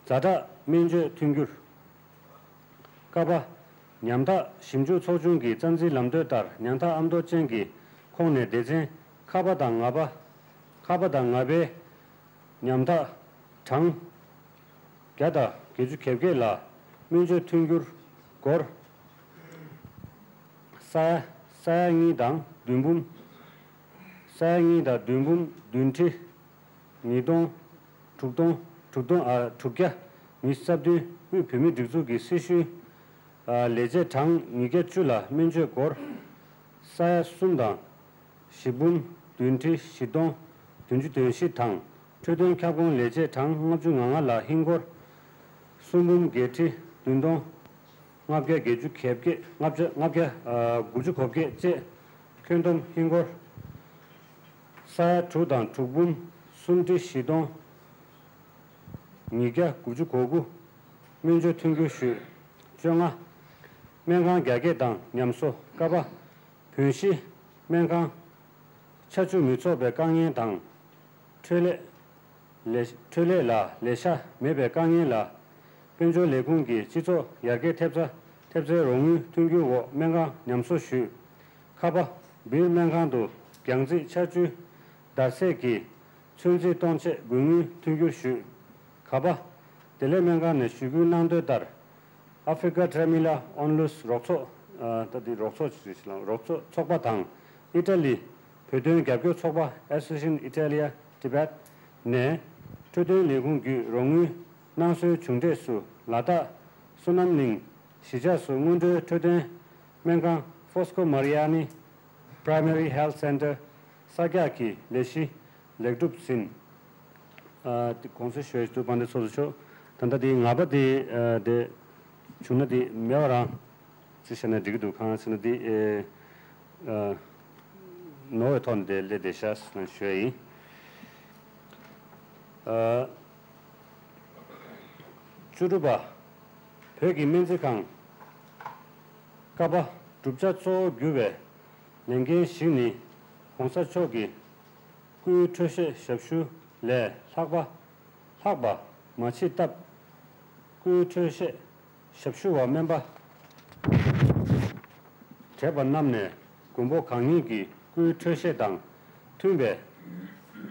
ཛ་དྲག་སྨན་བཅོས་མཐུན་འགྱུར། ཀ་པ། ཉམ་ཐག་ཞིབ་འཇུག་ཚོགས་ཆུང་གི་རྩ་འཛིན་ལམ་སྟོན་ལྟར་ཉམ་ཐག་ཨ་མདོ་ཅན་གྱི་ཁོངས་ནས་སྡེ་ཚན་ཁ་པ་དང་ང་པ། ཁ་པ་དང་ང་པའི་ཉམ་ཐག་གྲངས་བརྒྱ་དང་བརྒྱད་ཅུ་གྱ་བརྒྱད་ལ་སྨན་བཅོས་མཐུན་འགྱུར་སྒོར་ས་ཡ་ས་ཡ་གཉིས་དང་བདུན་འབུམ། ས་ཡ་གཉིས་དང་བདུན་འབུམ་བདུན་ཁྲི་ཉིས་སྟོང་དྲུག་སྟོང་དྲུག་སྟོང་ཨ་དྲུག་བརྒྱ་ཉི་ཤུ་རྩ་བདུན་དབུས་བོད་མིའི་སྒྲིག་འཛུགས་ཀྱི་སྲི་ཞུའི་ཨ་ལས་བྱེད་གྲངས་ཉིས་བརྒྱ་བཅུ་ལ་སྨན་བཅོས་སྒོར་ས་ཡ་གསུམ་དང་བཞི་འབུམ་བདུན་ཁྲི་བཞི་སྟོང་བདུན་ཅུ་དོན་བཞི་དང་འཕྲོད་བསྟེན་ཁྱབ་ཁོངས་ལས་བྱེད་གྲངས་ལྔ་བཅུ་ང་ལྔ་ལ་ཧིན་སྒོར་གསུམ་འབུམ་བརྒྱད་ཁྲི་བདུན་སྟོང་ལྔ་བརྒྱ་བརྒྱད་ཅུ་གྱ་བརྒྱད་ལྔ་བརྒྱ་ལྔ་བརྒྱ་ཨ་དགུ་བཅུ་གོ་བརྒྱད་བཅས་ཁྱོན་བསྡོམས་ཧིན་སྒོར་ས་ཡ་དྲུག་དང་དྲུག་འབུམ་སུམ་ཁྲི་བཞི་སྟོང་ཉིས་བརྒྱ་དགུ་བཅུ་གོ་དགུ་སྨན་བཅོས་མཐུན་འགྱུར་ཞུས། བཅོ་ལྔ། སྨན་ཁང་རྒྱ་སྐྱེད་དང་ཉམས་གསོ་ཀ་པ། བོད་གཞིས་སྨན་ཁང་ཆ་ཆུ་མི་ཚོགས་པའི་དཀའ་ངལ་དང་། འཕྲོད་ལས། ལས་འཕྲོད་ལས་ལ་ལས་ཤག་མེད་པའི་དཀའ་ངལ་ལ། དཔལ་འབྱོར་ལས་ཁུངས་ཀྱི་སྤྱི་ཚོགས་ཡར་རྒྱས་ཐེབས་རྩ་ཐེབས་རྩའི་རོགས་དངུལ་མཐུན་འགྱུར་འོག་སྨན་ཁང་ཉམས་གསོ་ཞུས། ཁ་པ། སྦིར་སྨན་ཁང་དུ་རྒྱང་རྩིས་ཆར་ཆུའི་བརྡར་ཟས་ཀྱི་ཚོད་རྩིས་གཏོང་ཆེད་སྒོར་དངུལ་མཐུན་འགྱུར་ཞུས། ག་པ། བདེ་ལེགས་སྨན་ཁང་ནས་ཞུ་སྐུལ་གནང་དོན་ལྟར། ཨ་ཧྥི་རི་ཀ་ཏྲ་མི་ལ་ཨོན་ལུས་རོགས་ཚོགས། ཨ་ད་འདི་རོགས་ཚོགས་ཅིག་རེད་ཤག་ལ། རོགས་ཚོགས་ཚོགས་པ་དང་ཨི་ཏྲ་ལི་བོད་དོན་རྒྱབ་སྐྱོར་ཚོགས་པ་Association Italia Tibet ནས་འཕྲོད་བསྟེན་ལས་ཁུངས་བརྒྱུད་རོགས་དངུལ་གནང་སྲོལ་བྱུང་འབྲས་སུ་ལ་དྭགས་བསོད་ནམས་གླིང་གཞིས་ཆགས་སུ་སྔོན་འགྲོའི་འཕྲོད་བསྟེན་སྨན་ཁང་Fosco Mariani Primary Health Center གསར་རྒྱག་གི་ལས་གཞི་ལེགས་གྲུབ་ཟིན། ཨ་དེ་གོང་གསལ་ཞུ་ཡས་འདུག་དཔལ་ལྡན་ཚོགས་གཙོ་མཆོག་ད་ལྟ་དེ་ང་པ་དེ་ཨ་དེ་བྱུང་ན་དེ་མེད་པ་རང་ཅི་བྱས་ན་འགྲིག་གི་འདུག་གང་ཟེར་ན་དེ་ཨེ་ཨ་ནོར་བའི་ཐོག་ནས་དེ་སླེབས་བསྡད་ཤག་ཟེར་ན་ཞུ་ཡ་ཡིན། ཨ་བཅུ་དྲུག་པ། བོད་ཀྱི་སྨན་རྩིས་ཁང་། ཀ་པ། བསྒྲུབ་བྱ་གཙོ་བོར་གྱུར་པའི་ལས་འགན་ཞིག་ནི་༸གོང་ས་མཆོག་གི་སྐུའི་འཕྲོད་བཞེས་ཞབས་ཞུ་ལས་ལྷག་པ་ལྷག་པ་མ་མཆིས་སྟབས། སྐུའི་འཕྲོད་བཞེས་ཞབས་ཞུ་བ་སྨན་པ་བགྲེས་པ་རྣམས་ནས་མགོན་པོ་གང་ཉིད་ཀྱི་སྐུའི་འཕྲོད་བཞེས་དང་མཐུན་པའི་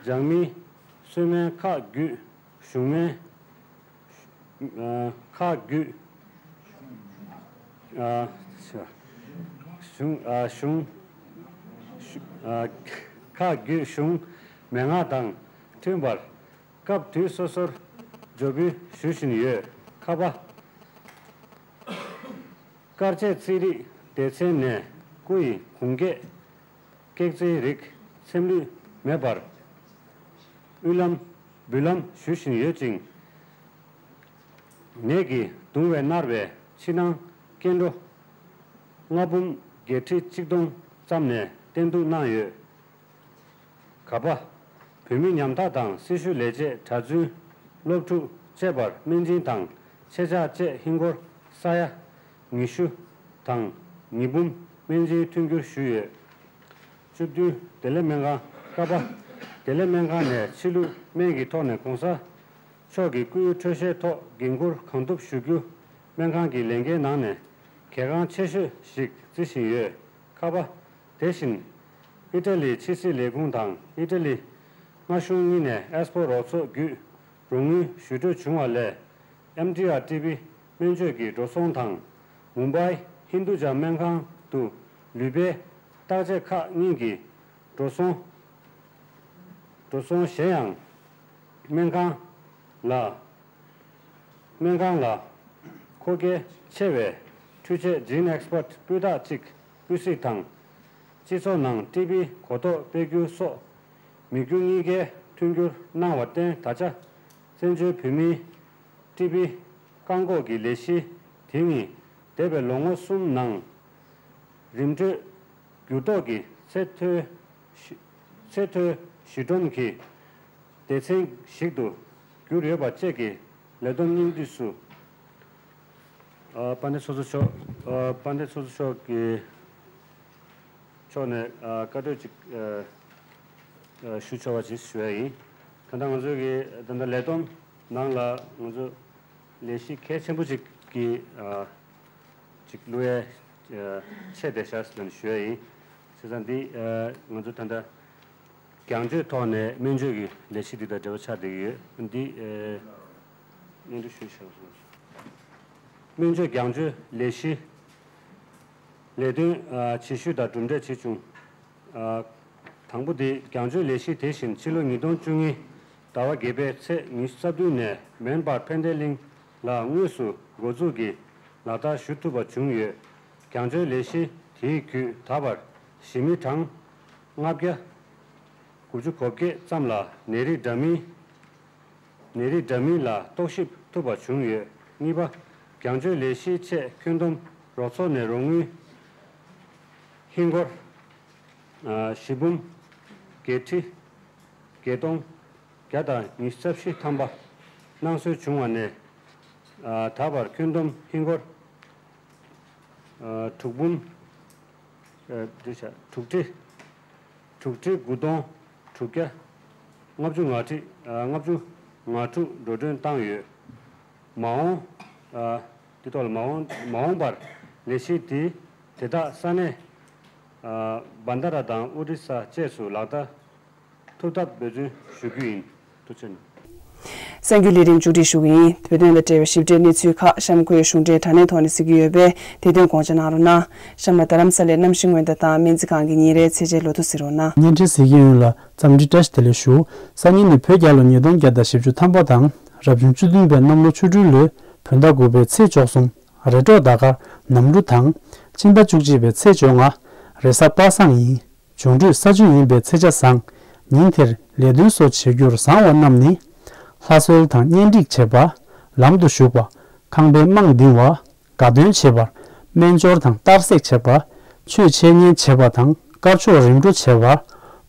ལྗང་མིན་གསོལ་སྨན་ཁག་བརྒྱུད་གཞུང་སྨན། ཨ་ཁག་བརྒྱུད། ཨ་གཞུང་ཨ་གཞུང་ཨ་ཁག་བརྒྱུད་གཞུང་མན་ངག་དང་མཐུན་པར་སྐབས་དུས་སོ་སོར་འཇོག་འབུལ་ཞུ་བཞིན་ཡོད། ཁ་པ། དཀར་ཆས་རྩིས་རིག་སྡེ་ཚན་ནས་སྐུ་ཡི་གུང་རྒྱས་སྐེག་རྩིའི་རིགས་ཚེམ་ལུད་མེད་པར་དབུལ་ལམ་འབུལ་ལམ་ཞུ་བཞིན་ཡོད་ཅིང་། ནད་ཀྱིས་གདུང་བས་མནར་བའི་ཕྱི་ནང་སྐྱེ་འགྲོ་ལྔ་འབུམ་བརྒྱད་ཁྲི་གཅིག་སྟོང་ཙམ་ནས་བསྟེན་གཏུག་གནང་ཡོད། ག་པ། བོད་མི་ཉམ་ཐག་དང་སྲི་ཞུ་ལས་བྱེད་གྲྭ་བཙུན་སློབ་ཕྲུག་བཅས་པར་སྨན་སྦྱིན་དང་ཆེད་བཅར་བཅས་ཧིན་སྒོར་ས་ཡ་ཉི་ཤུ་དང་ཉིས་འབུམ་སྨན་སྦྱིན་མཐུན་འགྱུར་ཞུས་ཡོད། བཅུ་བདུན། བདེ་ལེགས་སྨན་ཁང་། ཀ་པ། བདེ་ལེགས་སྨན་ཁང་ནས་ཕྱི་ལུགས་སྨན་གྱི་ཐོག་ནས་༸གོང་ས་མཆོག་གི་སྐུའི་འཕྲོད་བཞེས་ཐོག་འགན་འཁུར་གང་ཐུབ་ཞུ་རྒྱུ་སྨན་ཁང་གི་ལས་འགན་ནང་ནས་གལ་འགངས་ཆེ་ཤོས་ཤིག་བརྩི་བཞིན་ཡོད། ཁ་པ། དེ་བཞིན་ཨི་ཏྲ་ལིའི་ཕྱི་སྲིད་ལས་ཁུངས་དང་ཨི་ཏྲ་ལི་མངའ་གཞུང་གཉིས་ནས་ཨེས་པོ་རོགས་ཚོགས་བརྒྱུད་རོགས་དངུལ་ཞུ་སྤྲོད་བྱུང་བ་ལས་ ཨེམ་ཌི་ཨར་ཊི་བི་སྨན་བཅོས་ཀྱི་འགྲོ་སོང་དང་། མུམ་བྷའི་ཧིན་དུ་ཇམ་སྨན་ཁང་དུ་ལུས་པའི་བརྟག་དཔྱད་ཁག་གཉིས་ཀྱི་འགྲོ་སོང་། འགྲོ་སོང་གཞན་ཡང་སྨན་ཁང་ལ། སྨན་ཁང་ལ་མཁོ་གལ་ཆེ་བའི་འཕྲུལ་ཆས་Gene Expert སྤུས་དག་ཅིག་སྤུས་གཟིགས་དང་། སྤྱི་ཚོགས་ནང་ཊི་བི་གོ་རྟོགས་སྤེལ་རྒྱུ་སོགས་མི་རྒྱུ་གཉིས་ཀའི་མཐུན་འགྱུར་གནང་བར་བརྟེན། ད་ཆ་བཙན་བྱོལ་བོད་མིའི་ཊི་བི་བཀག་འགོག་གི་ལས་གཞི་དེ་ཉིད་འདས་པའི་ལོ་ངོ་གསུམ་ནང་རིམ་གྲོས་འགྱུར་ལྡོག་གི་ཚད་མཐོའི་གཞི་ཚད་མཐོའི་གཞི་སྒྲོམ་གྱི་སྡེ་ཚན་ཞིག་ཏུ་གྱུར་ཡོད་པ་བཅས་ཀྱི་ལས་བསྡོམས་སྙིང་བསྡུས་སུ། ཨ། དཔལ་ལྡན་ཚོགས་གཙོ་མཆོག་ཨ། དཔལ་ལྡན་ཚོགས་གཙོ་མཆོག་གི་ཕྱོགས་ནས་ཨ། བཀའ་འཁྲོལ་ཅིག་ཨ། ཨ། ཞུ་ཆོག་པ་ཅིག་ཞུ་ཡ་ཡིན། ད་ལྟ་ང་ཚོ་གི་ད་ལྟ་ལས་བསྡོམས་ནང་ལ་ང་ཚོ་ལས་གཞི་གལ་ཆེན་པོ་ཅིག་གི་ཨ། ཅིག་བླུག་ཡ་ཨ། ཆེད་དེ་བཞག་ཟེར་ནས་ཞུ་ཡ་ཡིན། བྱས་ཙང་འདི་ཨ། ང་ཚོ་ད་ལྟ་རྒྱང་སྐྱོད་ཐོག་ནས་སྨན་བཅོས་ཀྱི་ལས་གཞི་འདི་དང་འབྲེལ་བ་ཆགས་བསྡད་ཀྱི་ཡོད། འདི་ཨེ། སྙན་སྒྲོན་ཞུས་བཞག་སོང་། སྨན་བཅོས་རྒྱང་སྐྱོད་ལས་གཞི། ལས་དོན་ཨ། ཇི་ཞུས་དང་གྲུབ་འབྲས་ཇི་བྱུང་། ཨ། དང་པོ་དེ་རྒྱང་སྐྱོད་ལས་གཞི་དེ་བཞིན་ཕྱི་ལོ་ཉིས་སྟོང་བཅུ་གཉིས་ཟླ་བ་བརྒྱད་པའི་ཚེས་ཉི་ཤུ་རྩ་བདུན་ནས་མོན་པར་ཕན་བདེ་གླིང་ལ་དངོས་སུ་འགོ་འཛུགས་ཀྱིས་ལག་བསྟར་ཞུ་ཐུབ་པ་བྱུང་ཡོད། རྒྱང་སྐྱོད་ལས་གཞི་དེའི་བརྒྱུད་ད་བར་གཞིས་མི་གྲངས་ལྔ་བརྒྱ་དགུ་བཅུ་གོ་བརྒྱད་ཙམ་ལ་ནད་རིགས་འདྲ་མིན། ནད་རིགས་འདྲ་མིན་ལ་རྟོག་ཞིབ་ཐུབ་པ་བྱུང་ཡོད། གཉིས་པ། རྒྱང་སྐྱོད་ལས་གཞིའི་ཆེད་ཁྱོན་བསྡོམས་རོགས་ཚོགས་ནས་རོགས་དངུལ་ཧིན་སྒོར་ཨ། བཞི་འབུམ་བརྒྱད་ཁྲི་བརྒྱད་སྟོང་བརྒྱ་དང་ཉི་ཤུ་རྩ་བཞི་ཐམ་པ་གནང་སྲོལ་བྱུང་བ་ནས་ཨ། ད་བར་ཁྱོན་བསྡོམས་ཧིན་སྒོར་ཨ། དྲུག་འབུམ་ཨ། འདི་བྱ་དྲུག་ཁྲི་དྲུག་ཁྲི་དགུ་སྟོང་དྲུག་བརྒྱ་ལྔ་བཅུ་ང་ཁྲི་ཨ། ལྔ་བཅུ་ང་དྲུག་འགྲོ་གྲོན་བཏང་ཡོད། མ་འོངས་ཨ། འདི་ཐོག་ལ་མ་འོངས་མ་འོངས་པར་ལས་གཞི་འདི་དེ་དག་ས་གནས་ཨ། བྷན་དྷ་ར་དང་ཨོ་རི་ས་བཅས་སུ་ལག་བསྟར་ཐུབ་ཐབས་འབད་བརྩོན་ཞུ་རྒྱུ་ཡིན། ཐུགས་རྗེ་ཆེ། གསར་འགྱུར་ལས་རིམ་མཇུག་སྒྲིལ་ཞུ་གི་ཡིན། བོད་དོན་དང་འབྲེལ་བའི་ཞིབ་ཕྲའི་གནས་ཚུལ་ཁག་གཤམ་འཁོད་གཞུང་འབྲེལ་དྲ་གནས་ཐོག་ནས་གཟིགས་ཀྱི་ཡོད་པས་དེ་དོན་དགོངས་འཇགས་གནང་རོགས་གནང་། གཤམ་ལ་རྡ་རམ་ས་ལའི་གནམ་གཤིས་སྔོན་བརྡ་དང་སྨན་རྩིས་ཁང་གི་ཉིན་རེའི་ཚེས་ཆའི་ལོ་ཐོ་གཟིགས་རོགས་གནང་། བརྙན་འཕྲིན་གཟིགས་མཁན་ཡོངས་ལ་འཚམས་འདྲི་བཀྲ་ཤིས་བདེ་ལེགས་ཞུ། སང་ཉིན་ནི་བོད་རྒྱལ་ལོ་ཉིས་སྟོང་བརྒྱ་དང་བཞི་བཅུ་ཐམ་པ་དང་། རབ་བྱུང་བཅུ་བདུན་པའི་གནམ་ལོ་ཆུ་སྦྲུལ་ལོའི་བོད་ཟླ་དགུ་པའི་ཚེས་བཅུ་གསུམ། རེ་འགྲོགས་ཟླ་སྐར་ནམ་འབྲུ་དང་། སྤྱི་ཟླ་བཅུ་གཅིག་པའི་ཚེས་བཅོ་ལྔ། རེས་གཟའ་པ་སངས་ཡིན། འབྱུང་འཕྲོད་ས་བཅུད་ཡིན་པའི་ཚེས་ཆ་བཟང་། ཉིན་དེར་ལས་དོན་སོགས་བྱེད་རྒྱུར་བཟང་བ་རྣམས་ནི། ལྷ་གསོལ་དང་གཉེན་སྒྲིག་བྱེད་པ། ལམ་དུ་ཞུགས་པ། ཁང་པའི་རྨང་འདིང་བ། དགའ་སྟོན་བྱེད་པ། སྨན་སྦྱོར་དང་གཏར་སྲེག་བྱེད་པ། ཆོས་འཆད་ཉན་བྱེད་པ་དང་དཀར་ཕྱོགས་རིམ་གྲོ་བྱེད་པ།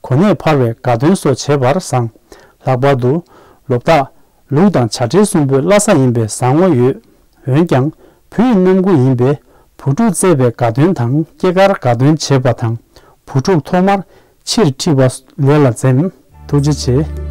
གོ་གནས་འཕར་བའི་དགའ་སྟོན་སོགས་བྱེད་པར་བཟང་། ལྷག་པར་དུ། ལོ་བདག་ལུག་དང་བྱ་སྤྲེལ་གསུམ་པོའི་བླ་གཟའ་ཡིན་པས་བཟང་བ་ཡོད། འོན་ཀྱང་། བུ་ཡི་རྣམ་ཀུན་ཡིན་པས། བུ་ཕྲུག་བཙས་པའི་དགའ་སྟོན་དང་སྐྱེས་སྐར་དགའ་སྟོན་བྱེད་པ་དང་། བུ་ཕྲུག་ཐོག་མར་ཕྱིར་ཁྲིད་པ་ལས་ལ་འཛེམ། ཐུགས་རྗེ་ཆེ།